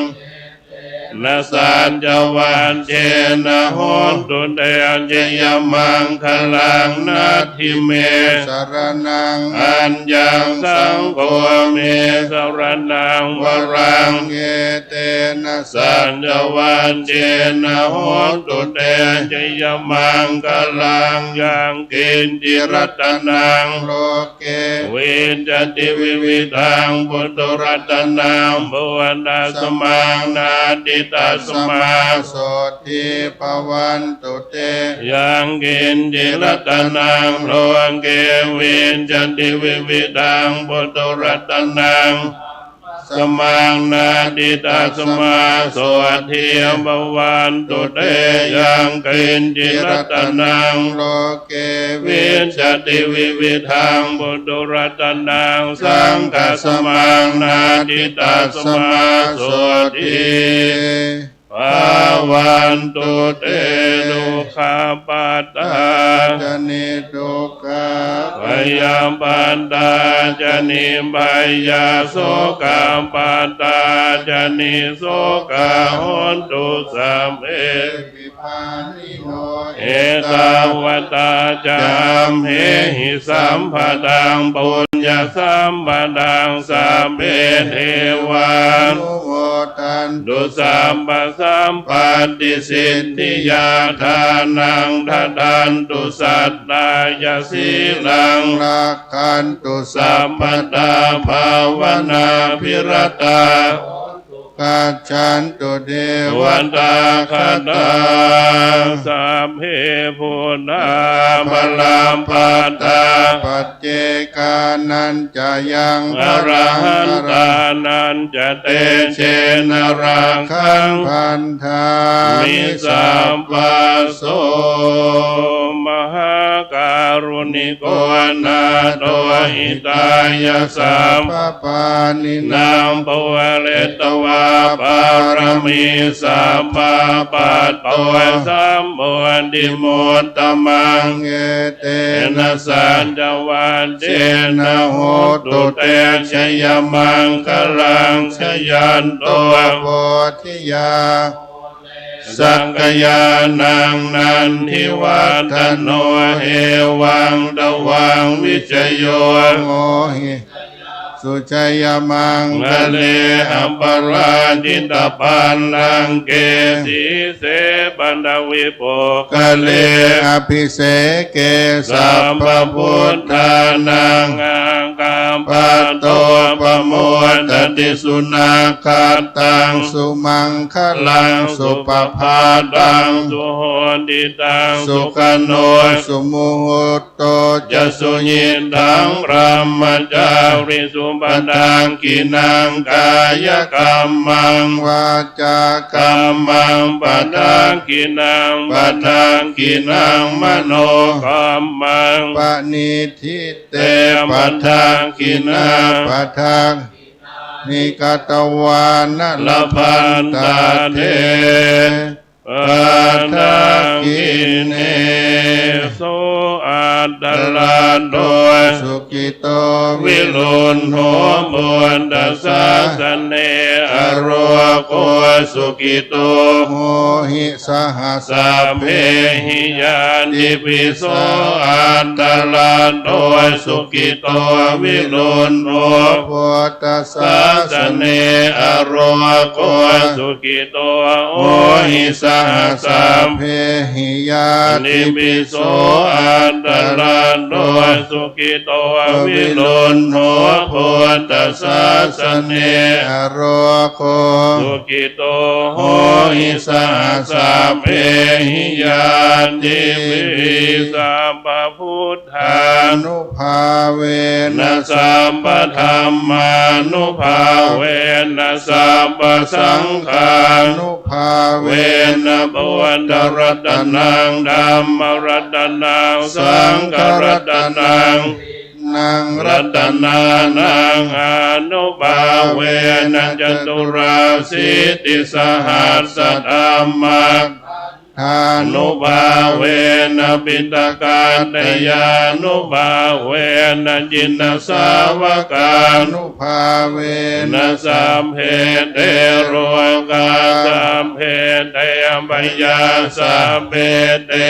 na saccavajjena hotu te jayamaṅgalaṃ. Natthi me saraṇaṃ aññaṃ saṅgho me saraṇaṃ varaṃ etena saccavajjena hotu te jayamaṅgalaṃ. Yaṅkiñci ratanaṃ lo ke vijjati vividhaṃ puthu ratanaṃ buddhasamaṃ natthi tasmā sotthī bhavantu te. Yaṅkiñci ratanaṃ loke vijjati vividhaṃ puthu ratanaṃ samaṃ natthi tasmā sotthī bhavantu te. Yaṅkiñci ratanaṃ loke vijjati vividhaṃ puthu ratanaṃ saṅghasamaṃ natthi tasmā sotthī bhavantu te. Dukkhappattā ca niddukkhā bhayappattā ca nibbhayā sokappattā ca nissokā hontu sabbepi pāṇino. Ettāvatā ca amhehi sambhataṃ puññasampadaṃ sabbe devānumodantu sabbasampattisiddhiyā. Dānaṃ dadantu saddhāya sīlaṃ rakkhantu sabbadā bhāvanābhiratā gacchantu devatāgatā. Sabbe buddhā balappattā paccekānañca yaṃ balaṃ arahantānañca tejena rakkhaṃ bandhāmi sabbaso. Mahākāruṇiko nātho hitāya sabbapāṇinaṃ pūretvā pāramī sabbā patto sambodhimuttamaṃ. Etena saccavajjena hotu te jayamaṅgalaṃ. Jayanto bodhiyā sakyānaṃ nandivaḍḍhano evaṃ tvaṃ vijayo hohi jayassu jayamaṅgale aparājitapallaṅke sīse paṭhavipokkhare abhiseke sabbabuddhānaṃ aggappatto pamodati. Sunakkhattaṃ sumaṅgalaṃ supabhātaṃ suhuṭṭhitaṃ sukhaṇo sumuhutto ca suyiṭṭhaṃ brahmacārisu. Padakkhiṇaṃ kāyakammaṃ vācākammaṃ padakkhiṇaṃ padakkhiṇaṃ manokammaṃ paṇidhi te padakkhiṇā. Padakkhiṇāni katvāna labhantatthe padakkhiṇe. So atthaladdho sukhito viruḷho buddhasāsane arogo sukhito hohi saha sabbehi ñātibhi. So atthaladdho sukhito viruḷho buddhasāsane arogo sukhito hohi saha sabbehi ñātibhi. So atthaladdho sukhito viruḷho buddhasāsane arogo sukhito hohi saha sabbehi ñātibhi. Sabbabuddhānubhāvena sabbadhammānubhāvena sabbasaṅghānubhāvena buddharatanaṃ dhammaratanaṃ saṅgharatanaṃ naṃ ratanānaṃ ānubhāvena caturāsītisahassadhammakkhandhānubhāvena piṭakattayānubhāvena jinasāvakānubhāvena sabbe te rogā sabbe te bhayā sabbe te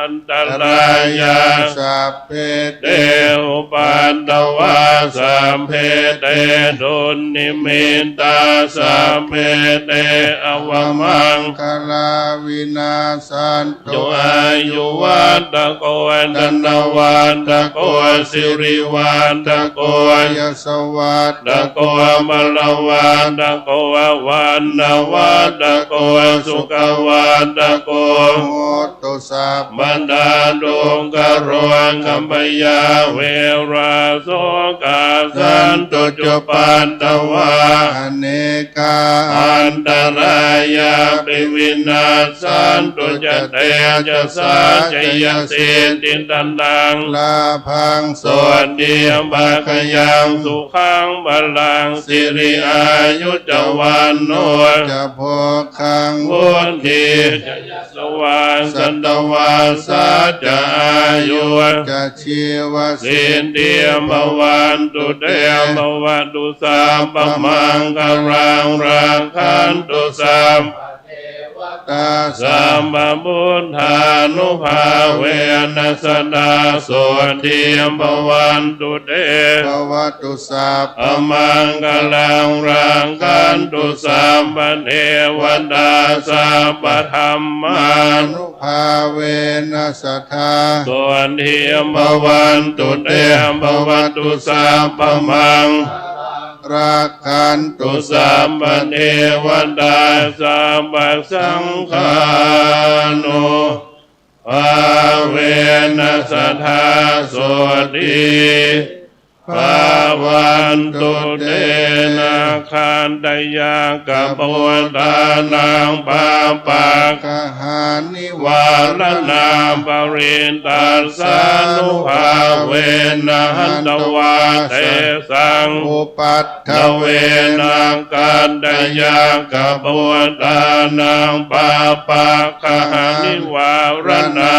antarāyā sabbe te upaddavā sabbe te dunnimittā sabbe te avamaṅgalā vinassantu. Āyuvaḍḍhako dhanavaḍḍhako sirivaḍḍhako yasavaḍḍhako balavaḍḍhako vaṇṇavaḍḍhako sukhavaḍḍhako hotu sabbadā. Dukkharogabhayā verā sokā sattu cupaddavā anekā antarāyāpi vinassantu ca tejasā. Jayasiddhi dhanaṃ lābhaṃ sotthi bhāgyaṃ sukhaṃ balaṃ siri āyu ca vaṇṇo ca bhogaṃ vuḍḍhī ca yasavā satavassā ca āyū ca jīvasiddhī bhavantu te. Bhavatu sabbamaṅgalaṃ rakkhantu sabbadevatā sabbabuddhānubhāvena sadā sotthī bhavantu te. Bhavatu sabbamaṅgalaṃ rakkhantu sabbadevatā sabbadhammānubhāvena sadā sotthī bhavantu te. Bhavatu sabbamaṅgalaṃ rakkhantu sabbadevatā, sabbasaṅghānubhāvena sadā sotthī bhavantu te. Nakkhattayakkhabhūtānaṃ pāpaggahanivāraṇā, parittassānubhāvena hantvā tesaṃ upaddave. Nakkhattayakkhabhūtānaṃ pāpaggahanivāraṇā,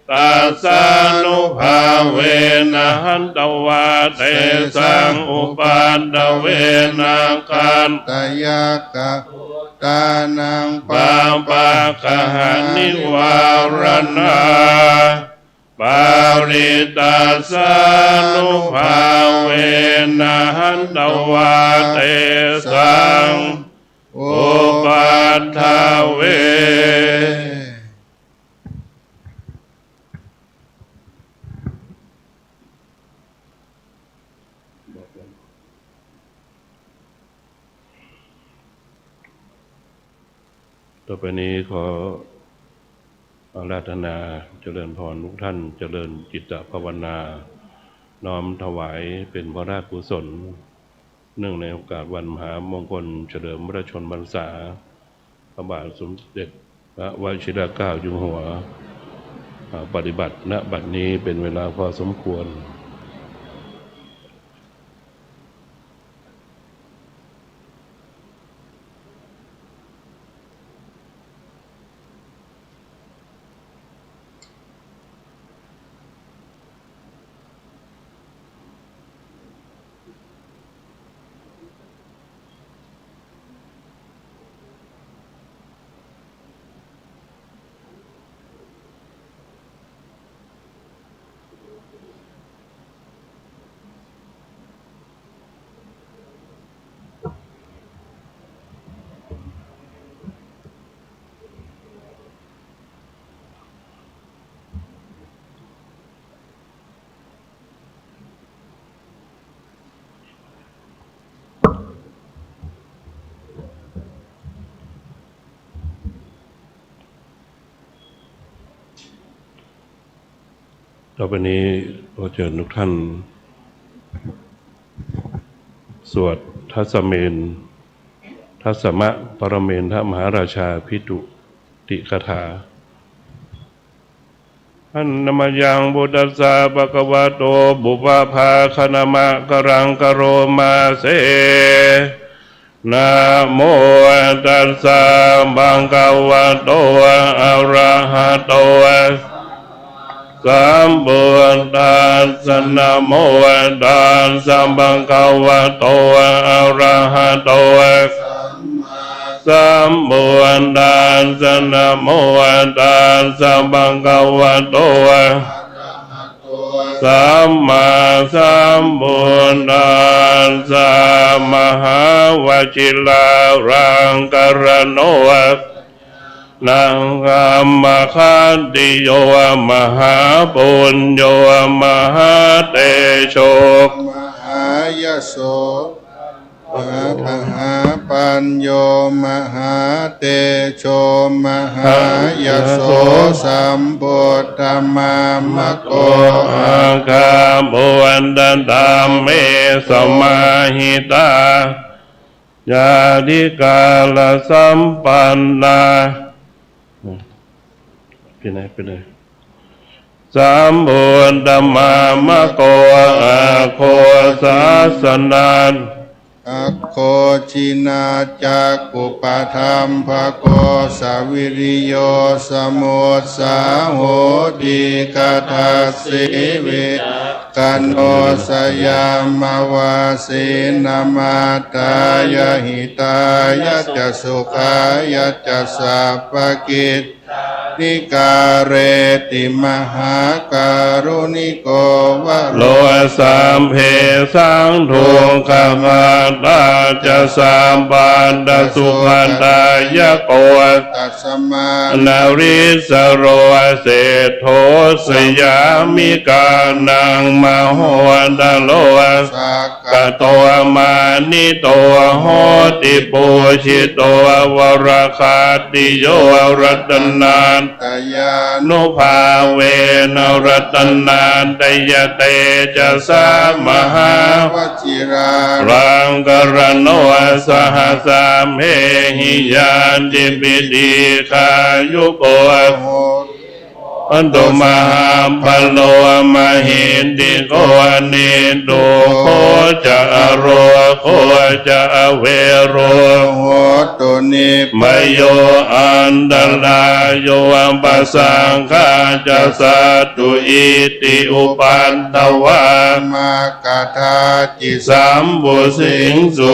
parittassānubhāvena hantvā tesaṃ upaddave. Nakkhattayakkhabhūtānaṃ pāpaggahanivāraṇā, parittassānubhāvena hantvā tesaṃ upaddave. ต่อไปนี้ขออาราธนาเจริญพรทุกท่านเจริญจิตตภาวนา น้อมถวายเป็นพระราชกุศล เนื่องในโอกาสวันมหามงคลเฉลิมพระชนมพรรษา พระบาทสมเด็จพระวชิรเกล้าอยู่หัว อ่า ปฏิบัติ ณ บัดนี้เป็นเวลาพอสมควร ต่อไปนี้ขอเชิญทุกท่าน สวดทัสเมน ทัสสะปรเมนทมหาราชาภิกขุติคาถา Handa mayaṃ buddhassa bhagavato pubbabhāganamakāraṃ karomā se. Namo tassa bhagavato arahato sambuddhassa. Namo tassa bhagavato arahato sambuddhassa. Namo tassa bhagavato sammāsambuddhassa. Mahāvajirāraṅkaraṇo naṅkammakhatiyo mahāpuñño mahātejo mahāyaso mahāpañño mahātejo mahāyaso sambuddhamāmako āgā buddhadhamme samāhitā ñātikānasampannā ไปไหน ไปไหน sambuddhamāmako āgho sāsanā Aggocinacakkuppaṭhaṃ bhāgo saviriyo samussāho dīghadassī virakkhaṇo sayāmavāsenā mātāya hitāya ca sukhāya ca sabbakicc Nikāreti mahākāruṇiko varo. Lo sabbesaṃ dukkhahārā ca sabbāta sukhadāyako. Tasmā narissaro seṭṭho sayāmikānaṃ mahottharo. Sak kato mānito hoti pūjito varakattiyo ratanattayānubhāvena ratanattayatejasā mahāvajirālaṅkarano saha sabbehi ñātibhi dīghāyuko hotu mahapphalo mahiddhiko niddukkho ca arogo ca avero hotu nibbayo antarāyo pasaṅgā ca sattu iti upaddavā maggādhāci sambhujiṃsu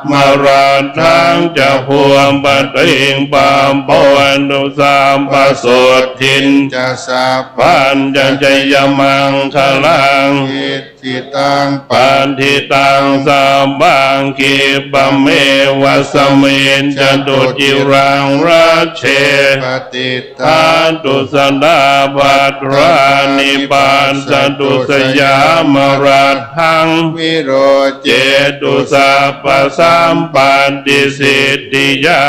maradhaṃ ca bhūpatiṃ pabbojatu sabbasotthiñca sabbañca jayamaṅgalaṃ. Icchitaṃ patthitaṃ sabbaṃ khippamevassmiñca tuciraṃ rajje paṭi ṭṭhātu sadā bhadrani passatu jayamaradhaṃ virocetu sabbasampattisiddhiyā.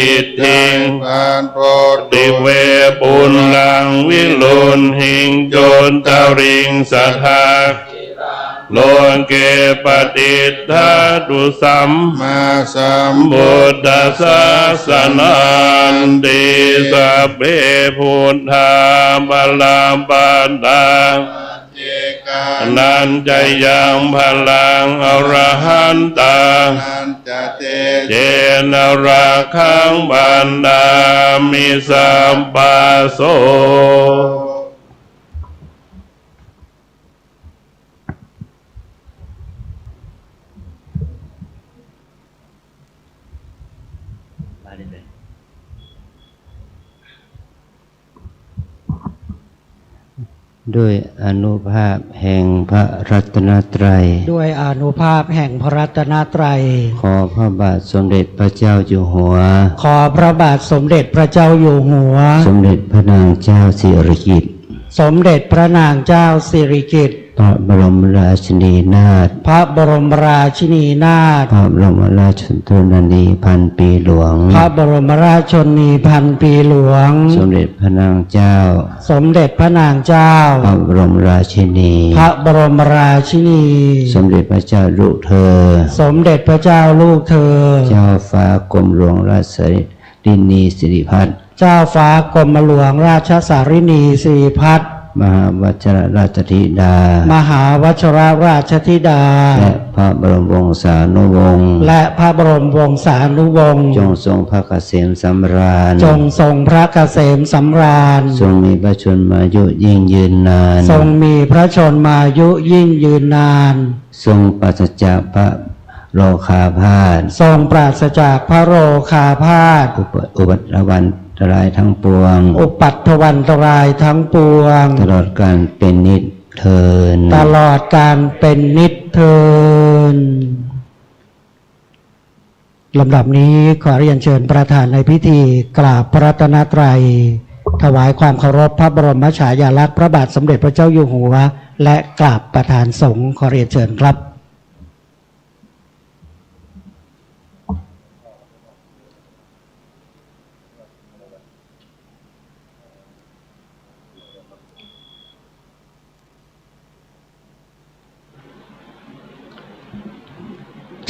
Iddhiṃ pabbothive puññaṃ viruḷhiṃ cottariṃ sadā loke paṭiṭṭhātu sammāsambuddhasāsananti. Sabbe buddhā balappattā paccekānañca yaṃ balaṃ arahantānañca tejena rakkhaṃ bandhāmi sabbaso. ด้วยอานุภาพแห่งพระรัตนตรัย ด้วยอานุภาพแห่งพระรัตนตรัย ขอพระบาทสมเด็จพระเจ้าอยู่หัว ขอพระบาทสมเด็จพระเจ้าอยู่หัว สมเด็จพระนางเจ้าสิริกิติ์ สมเด็จพระนางเจ้าสิริกิติ์ พระบรมราชินีนาถ พระบรมราชินีนาถ พระบรมราชชนนีพันปีหลวง พระบรมราชชนนีพันปีหลวง สมเด็จพระนางเจ้า สมเด็จพระนางเจ้า พระบรมราชินี พระบรมราชินี สมเด็จพระเจ้าลูกเธอ สมเด็จพระเจ้าลูกเธอ เจ้าฟ้ากรมหลวงราช รินีสิริพัฒน์ เจ้าฟ้ากรมหลวงราชสารินีสิริพัฒน์ มหาวชิรราชธิดา มหาวชิรราชธิดา และพระบรมวงศานุวงศ์ และพระบรมวงศานุวงศ์ จงทรงพระเกษมสำราญ จงทรงพระเกษมสำราญ ทรงมีพระชนมายุยิ่งยืนนาน ทรงมีพระชนมายุยิ่งยืนนาน ทรงปราศจากพระโรคาพาธ ทรงปราศจากพระโรคาพาธ อุป- อุปัทวันตรายทั้งปวง อุปัทวันตรายทั้งปวง ตลอดกาลเป็นนิจเทอญ ตลอดกาลเป็นนิจเทอญ ลำดับนี้ขอเรียนเชิญประธานในพิธีกราบพระรัตนตรัย ถวายความเคารพพระบรมฉายาลักษณ์พระบาทสมเด็จพระเจ้าอยู่หัว และกราบประธานสงฆ์ ขอเรียนเชิญครับ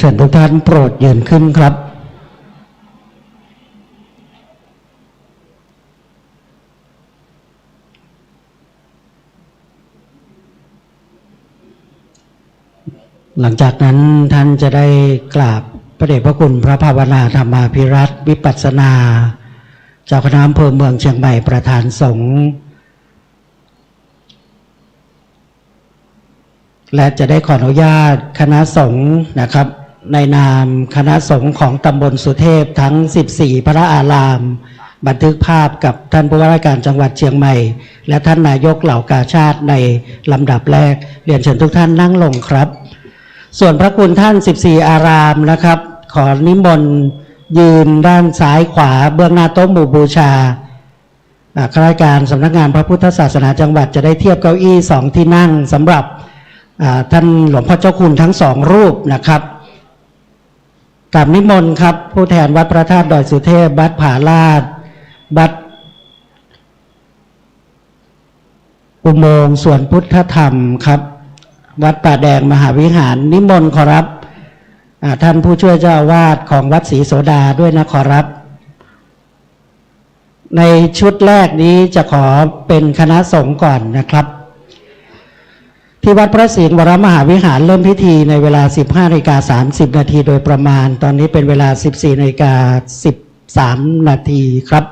เชิญทุกท่านโปรดยืนขึ้นครับ หลังจากนั้นท่านจะได้กราบพระเดชพระคุณพระภาวนาธรรมาภิรัตน์ วิปัสสนา เจ้าคณะอำเภอเมืองเชียงใหม่ประธานสงฆ์ และจะได้ขออนุญาตคณะสงฆ์นะครับ ในนามคณะสงฆ์ของตำบลสุเทพทั้ง สิบสี่ พระอาราม บันทึกภาพกับท่านผู้ว่าราชการจังหวัดเชียงใหม่ และท่านนายกเหล่ากาชาดในลำดับแรก เรียนเชิญทุกท่านนั่งลงครับ ส่วนพระคุณท่าน สิบสี่ อารามนะครับ ขอนิมนต์ยืนด้านซ้ายขวาเบื้องหน้าโต๊ะหมู่บูชา อ่า ข้าราชการสำนักงานพระพุทธศาสนาจังหวัดจะได้เทียบเก้าอี้สองที่นั่งสำหรับ อ่า ท่านหลวงพ่อเจ้าคุณทั้งสองรูปนะครับ กราบนิมนต์ครับ ผู้แทนวัดพระธาตุดอยสุเทพ วัดผาลาด วัดอุโมงค์สวนพุทธธรรมครับ วัดป่าแดงมหาวิหาร นิมนต์ขอรับ อ่า ท่านผู้ช่วยเจ้าอาวาสของวัดศรีโสดาด้วยนะขอรับ ในชุดแรกนี้จะขอเป็นคณะสงฆ์ก่อนนะครับ ที่วัดพระสิงห์วรมหาวิหารเริ่มพิธีในเวลา สิบห้านาฬิกาสามสิบนาทีโดยประมาณ ตอนนี้เป็นเวลา สิบสี่นาฬิกาสิบสามนาทีครับ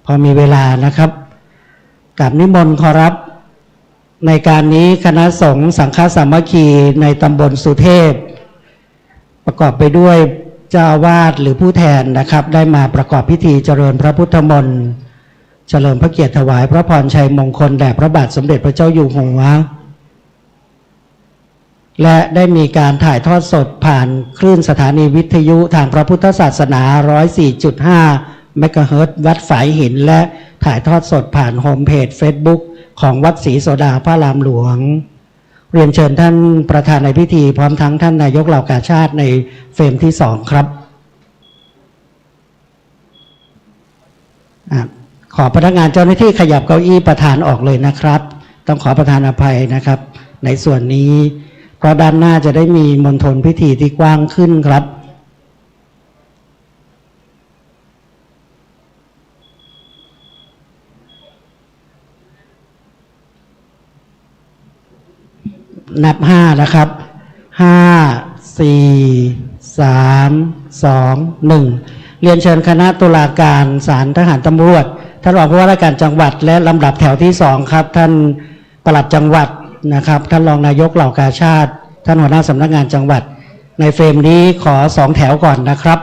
พอมีเวลานะครับ กราบนิมนต์ขอรับ ในการนี้คณะสงฆ์สังฆสามัคคีในตำบลสุเทพ ประกอบไปด้วยเจ้าอาวาสหรือผู้แทนนะครับ ได้มาประกอบพิธีเจริญพระพุทธมนต์ เฉลิมพระเกียรติถวายพระพรชัยมงคลแด่พระบาทสมเด็จพระเจ้าอยู่หัว และได้มีการถ่ายทอดสดผ่านคลื่นสถานีวิทยุทางพระพุทธศาสนา ร้อยสี่จุดห้า เมกะเฮิรตซ์ วัดฝายหิน และถ่ายทอดสดผ่านโฮมเพจ Facebook ของวัดศรีโสดาพระรามหลวง เรียนเชิญท่านประธานในพิธี พร้อมทั้งท่านนายกเหล่ากาชาดในเฟรมที่สองครับ อ่ะ ขอพนักงานเจ้าหน้าที่ขยับเก้าอี้ประธานออกเลยนะครับ ต้องขอประทานอภัยนะครับ ในส่วนนี้ เพราะด้านหน้าจะได้มีมณฑลพิธีที่กว้างขึ้นครับ นับห้านะครับ ห้า สี่ สาม สอง หนึ่ง เรียนเชิญคณะตุลาการศาลทหารตำรวจ ท่านรองผู้ว่าราชการจังหวัด และลำดับแถวที่สองครับ ท่านปลัดจังหวัดนะครับ ท่านรองนายกเหล่ากาชาด ท่านหัวหน้าสำนักงานจังหวัด ในเฟรมนี้ขอสองแถวก่อนนะครับ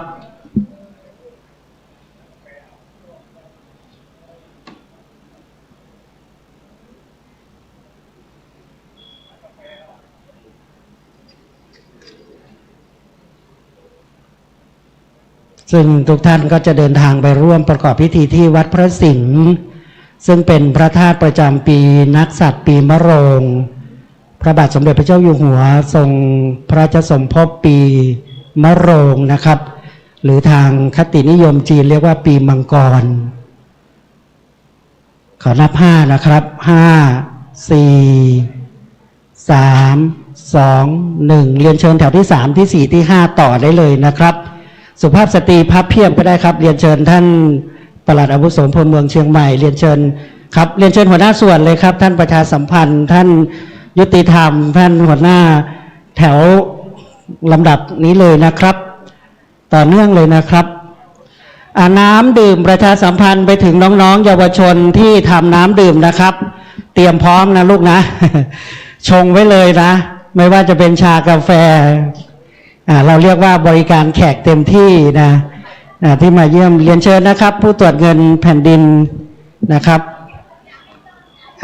ซึ่งทุกท่านก็จะเดินทางไปร่วมประกอบพิธีที่วัดพระสิงห์ ซึ่งเป็นพระธาตุประจำปีนักษัตริย์ปีมะโรง พระบาทสมเด็จพระเจ้าอยู่หัวทรงพระราชสมภพปีมะโรงนะครับ หรือทางคตินิยมจีนเรียกว่าปีมังกร ขอนับห้านะครับ ห้า สี่ สาม สอง หนึ่ง เรียนเชิญแถวที่สาม ที่สี่ ที่ห้า ต่อได้เลยนะครับ สุภาพสตรีพับเพียบก็ได้ครับ เรียนเชิญท่านปลัดอาวุโสอำเภอเมืองเชียงใหม่ เรียนเชิญครับ เรียนเชิญหัวหน้าส่วนเลยครับ ท่านประชาสัมพันธ์ ท่านยุติธรรม ท่านหัวหน้าแถวลำดับนี้เลยนะครับ ต่อเนื่องเลยนะครับ อ่า น้ำดื่มประชาสัมพันธ์ไปถึงน้องๆ เยาวชนที่ทำน้ำดื่มนะครับ เตรียมพร้อมนะลูกนะ ชงไว้เลยนะ ไม่ว่าจะเป็นชากาแฟ อ่า เราเรียกว่าบริการแขกเต็มที่นะ อ่า ที่มาเยี่ยม เรียนเชิญนะครับ ผู้ตรวจเงินแผ่นดินนะครับ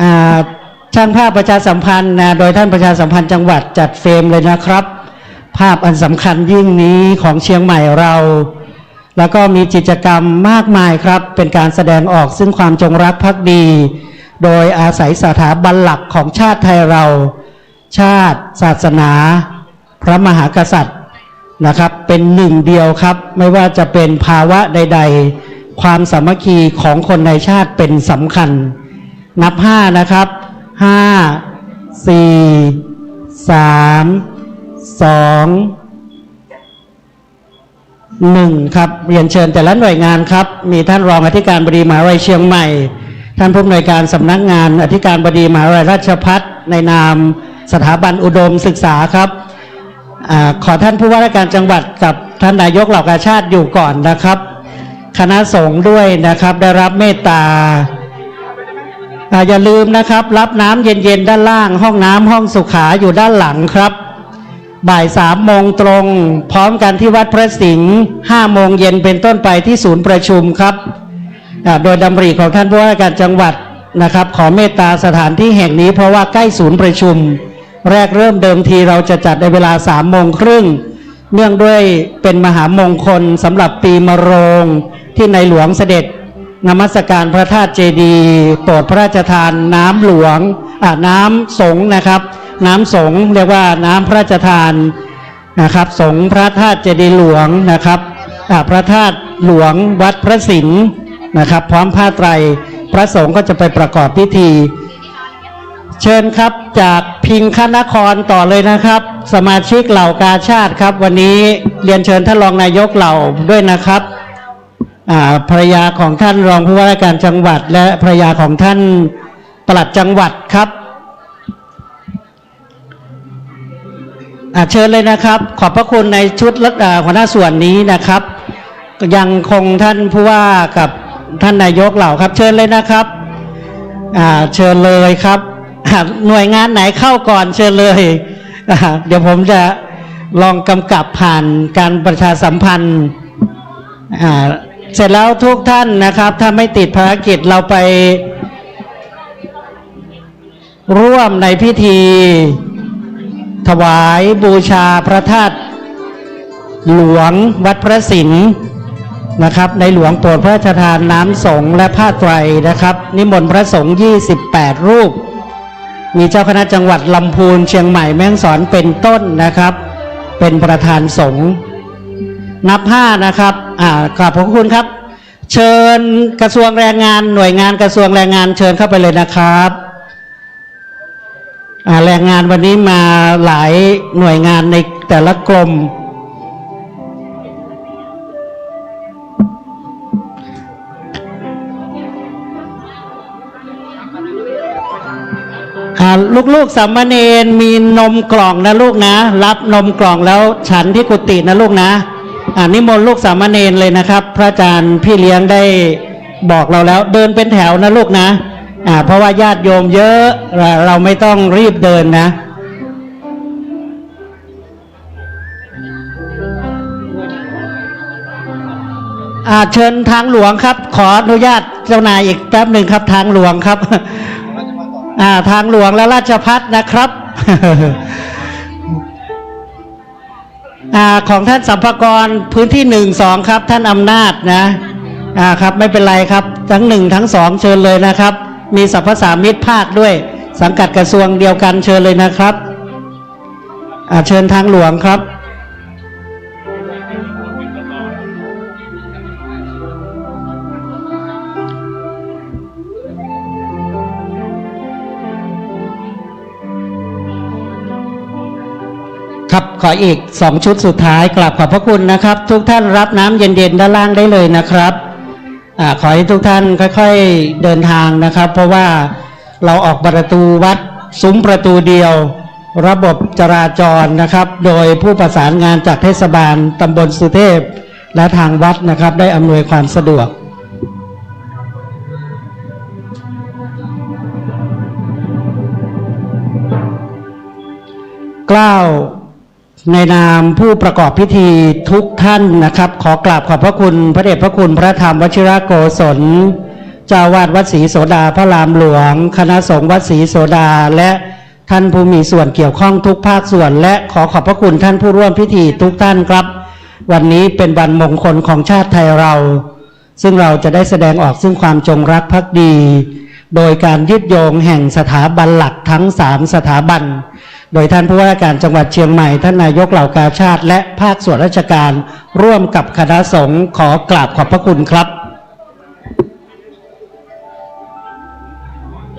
อ่า ช่างภาพประชาสัมพันธ์นะ โดยท่านประชาสัมพันธ์จังหวัดจัดเฟรมเลยนะครับ ภาพอันสำคัญยิ่งนี้ของเชียงใหม่เรา แล้วก็มีกิจกรรมมากมายครับ เป็นการแสดงออกซึ่งความจงรักภักดี โดยอาศัยสถาบันหลักของชาติไทยเรา ชาติ ศาสนา พระมหากษัตริย์นะครับ เป็นหนึ่งเดียวครับ ไม่ว่าจะเป็นภาวะใดๆ ความสามัคคีของคนในชาติเป็นสำคัญ นับห้านะครับ ห้า สี่ สาม สอง หนึ่ง ครับ เรียนเชิญแต่ละหน่วยงานครับ มีท่านรองอธิการบดีมหาวิทยาลัยเชียงใหม่ ท่านผู้อำนวยการสำนักงานอธิการบดีมหาวิทยาลัยราชภัฏ ในนามสถาบันอุดมศึกษาครับ อ่า ขอท่านผู้ว่าราชการจังหวัดกับท่านนายกเหล่ากาชาดอยู่ก่อนนะครับ คณะสงฆ์ด้วยนะครับ ได้รับเมตตา อ่า อย่าลืมนะครับ รับน้ำเย็นๆ ด้านล่าง ห้องน้ำห้องสุขาอยู่ด้านหลังครับ บ่ายสามโมงตรง พร้อมกันที่วัดพระสิงห์ ห้าโมงเย็นเป็นต้นไปที่ศูนย์ประชุมครับ อ่าโดยดำริของท่านผู้ว่าราชการจังหวัดนะครับ ขอเมตตาสถานที่แห่งนี้ เพราะว่าใกล้ศูนย์ประชุม แรกเริ่มเดิมทีเราจะจัดในเวลาสามโมงครึ่ง เนื่องด้วยเป็นมหามงคลสำหรับปีมะโรง ที่ในหลวงเสด็จนมัสการพระธาตุเจดีย์ โปรดพระราชทานน้ำหลวงอ่าน้ำสงฆ์นะครับ น้ำสงฆ์เรียกว่าน้ำพระราชทานนะครับ สงฆ์พระธาตุเจดีย์หลวงนะครับอ่าพระธาตุหลวงวัดพระสิงห์นะครับ พร้อมผ้าไตร พระสงฆ์ก็จะไปประกอบพิธี เชิญครับ จากพิงคนครต่อเลยนะครับ สมาชิกเหล่ากาชาดครับ วันนี้เรียนเชิญท่านรองนายกเหล่าด้วยนะครับอ่าภรรยาของท่านรองผู้ว่าราชการจังหวัด และภรรยาของท่านปลัดจังหวัดครับอ่าเชิญเลยนะครับ ขอบพระคุณในชุดรัฐอ่าหัวหน้าส่วนนี้นะครับ ยังคงท่านผู้ว่ากับท่านนายกเหล่าครับ เชิญเลยนะครับอ่าเชิญเลยครับอ่าหน่วยงานไหนเข้าก่อนเชิญเลยอ่าเดี๋ยวผมจะลองกำกับผ่านการประชาสัมพันธ์อ่าเสร็จแล้วทุกท่านนะครับ ถ้าไม่ติดภารกิจเราไป ร่วมในพิธี ถวายบูชาพระธาตุหลวงวัดพระสิงห์นะครับ ในหลวงโปรดพระราชทานน้ำสงฆ์และผ้าไตรนะครับ นิมนต์พระสงฆ์ ยี่สิบแปด รูป มีเจ้าคณะจังหวัดลำพูน เชียงใหม่ แม่ฮ่องสอนเป็นต้นนะครับ เป็นประธานสงฆ์นับห้านะครับอ่ากราบขอบพระคุณครับ เชิญกระทรวงแรงงาน หน่วยงานกระทรวงแรงงานเชิญเข้าไปเลยนะครับอ่าแรงงานวันนี้มาหลายหน่วยงานในแต่ละกรมอ่าลูกๆสามเณรมีนมกล่องนะลูกนะ รับนมกล่องแล้วฉันที่กุฏินะลูกนะอ่านิมนต์ลูกสามเณรเลยนะครับ พระอาจารย์พี่เลี้ยงได้บอกเราแล้ว เดินเป็นแถวนะลูกนะอ่าเพราะว่าญาติโยมเยอะ เราเราไม่ต้องรีบเดินนะ อ่าเชิญทางหลวงครับ ขออนุญาตเจ้านายอีกแป๊บหนึ่งครับ ทางหลวงครับอ่าทางหลวงและราชภัฏนะครับอ่าของท่านสรรพากรพื้นที่หนึ่งสองครับ ท่านอำนาจนะอ่าครับไม่เป็นไรครับ ทั้งหนึ่งทั้งสองเชิญเลยนะครับ มีสรรพสามิตภาคด้วย สังกัดกระทรวงเดียวกันเชิญเลยนะครับ อ่าเชิญทางหลวงครับ ครับ ขออีกสองชุดสุดท้าย กราบขอบพระคุณนะครับ ทุกท่านรับน้ำเย็นๆด้านล่างได้เลยนะครับ อ่าขอให้ทุกท่านค่อยๆเดินทางนะครับ เพราะว่าเราออกประตูวัดซุ้มประตูเดียว ระบบจราจรนะครับ โดยผู้ประสานงานจากเทศบาลตำบลสุเทพ และทางวัดนะครับ ได้อำนวยความสะดวก กล่าว ในนามผู้ประกอบพิธีทุกท่านนะครับ ขอกราบขอบพระคุณพระเดชพระคุณพระธรรมวชิรโกศล เจ้าอาวาสวัดศรีโสดาพระรามหลวง คณะสงฆ์วัดศรีโสดา และท่านผู้มีส่วนเกี่ยวข้องทุกภาคส่วน และขอขอบพระคุณท่านผู้ร่วมพิธีทุกท่านครับ วันนี้เป็นวันมงคลของชาติไทยเรา ซึ่งเราจะได้แสดงออกซึ่งความจงรักภักดี โดยการยึดโยงแห่งสถาบันหลักทั้งสามสถาบัน โดยท่านผู้ว่าราชการจังหวัดเชียงใหม่ ท่านนายกเหล่ากาชาด และภาคส่วนราชการร่วมกับคณะสงฆ์ ขอกราบขอบพระคุณครับ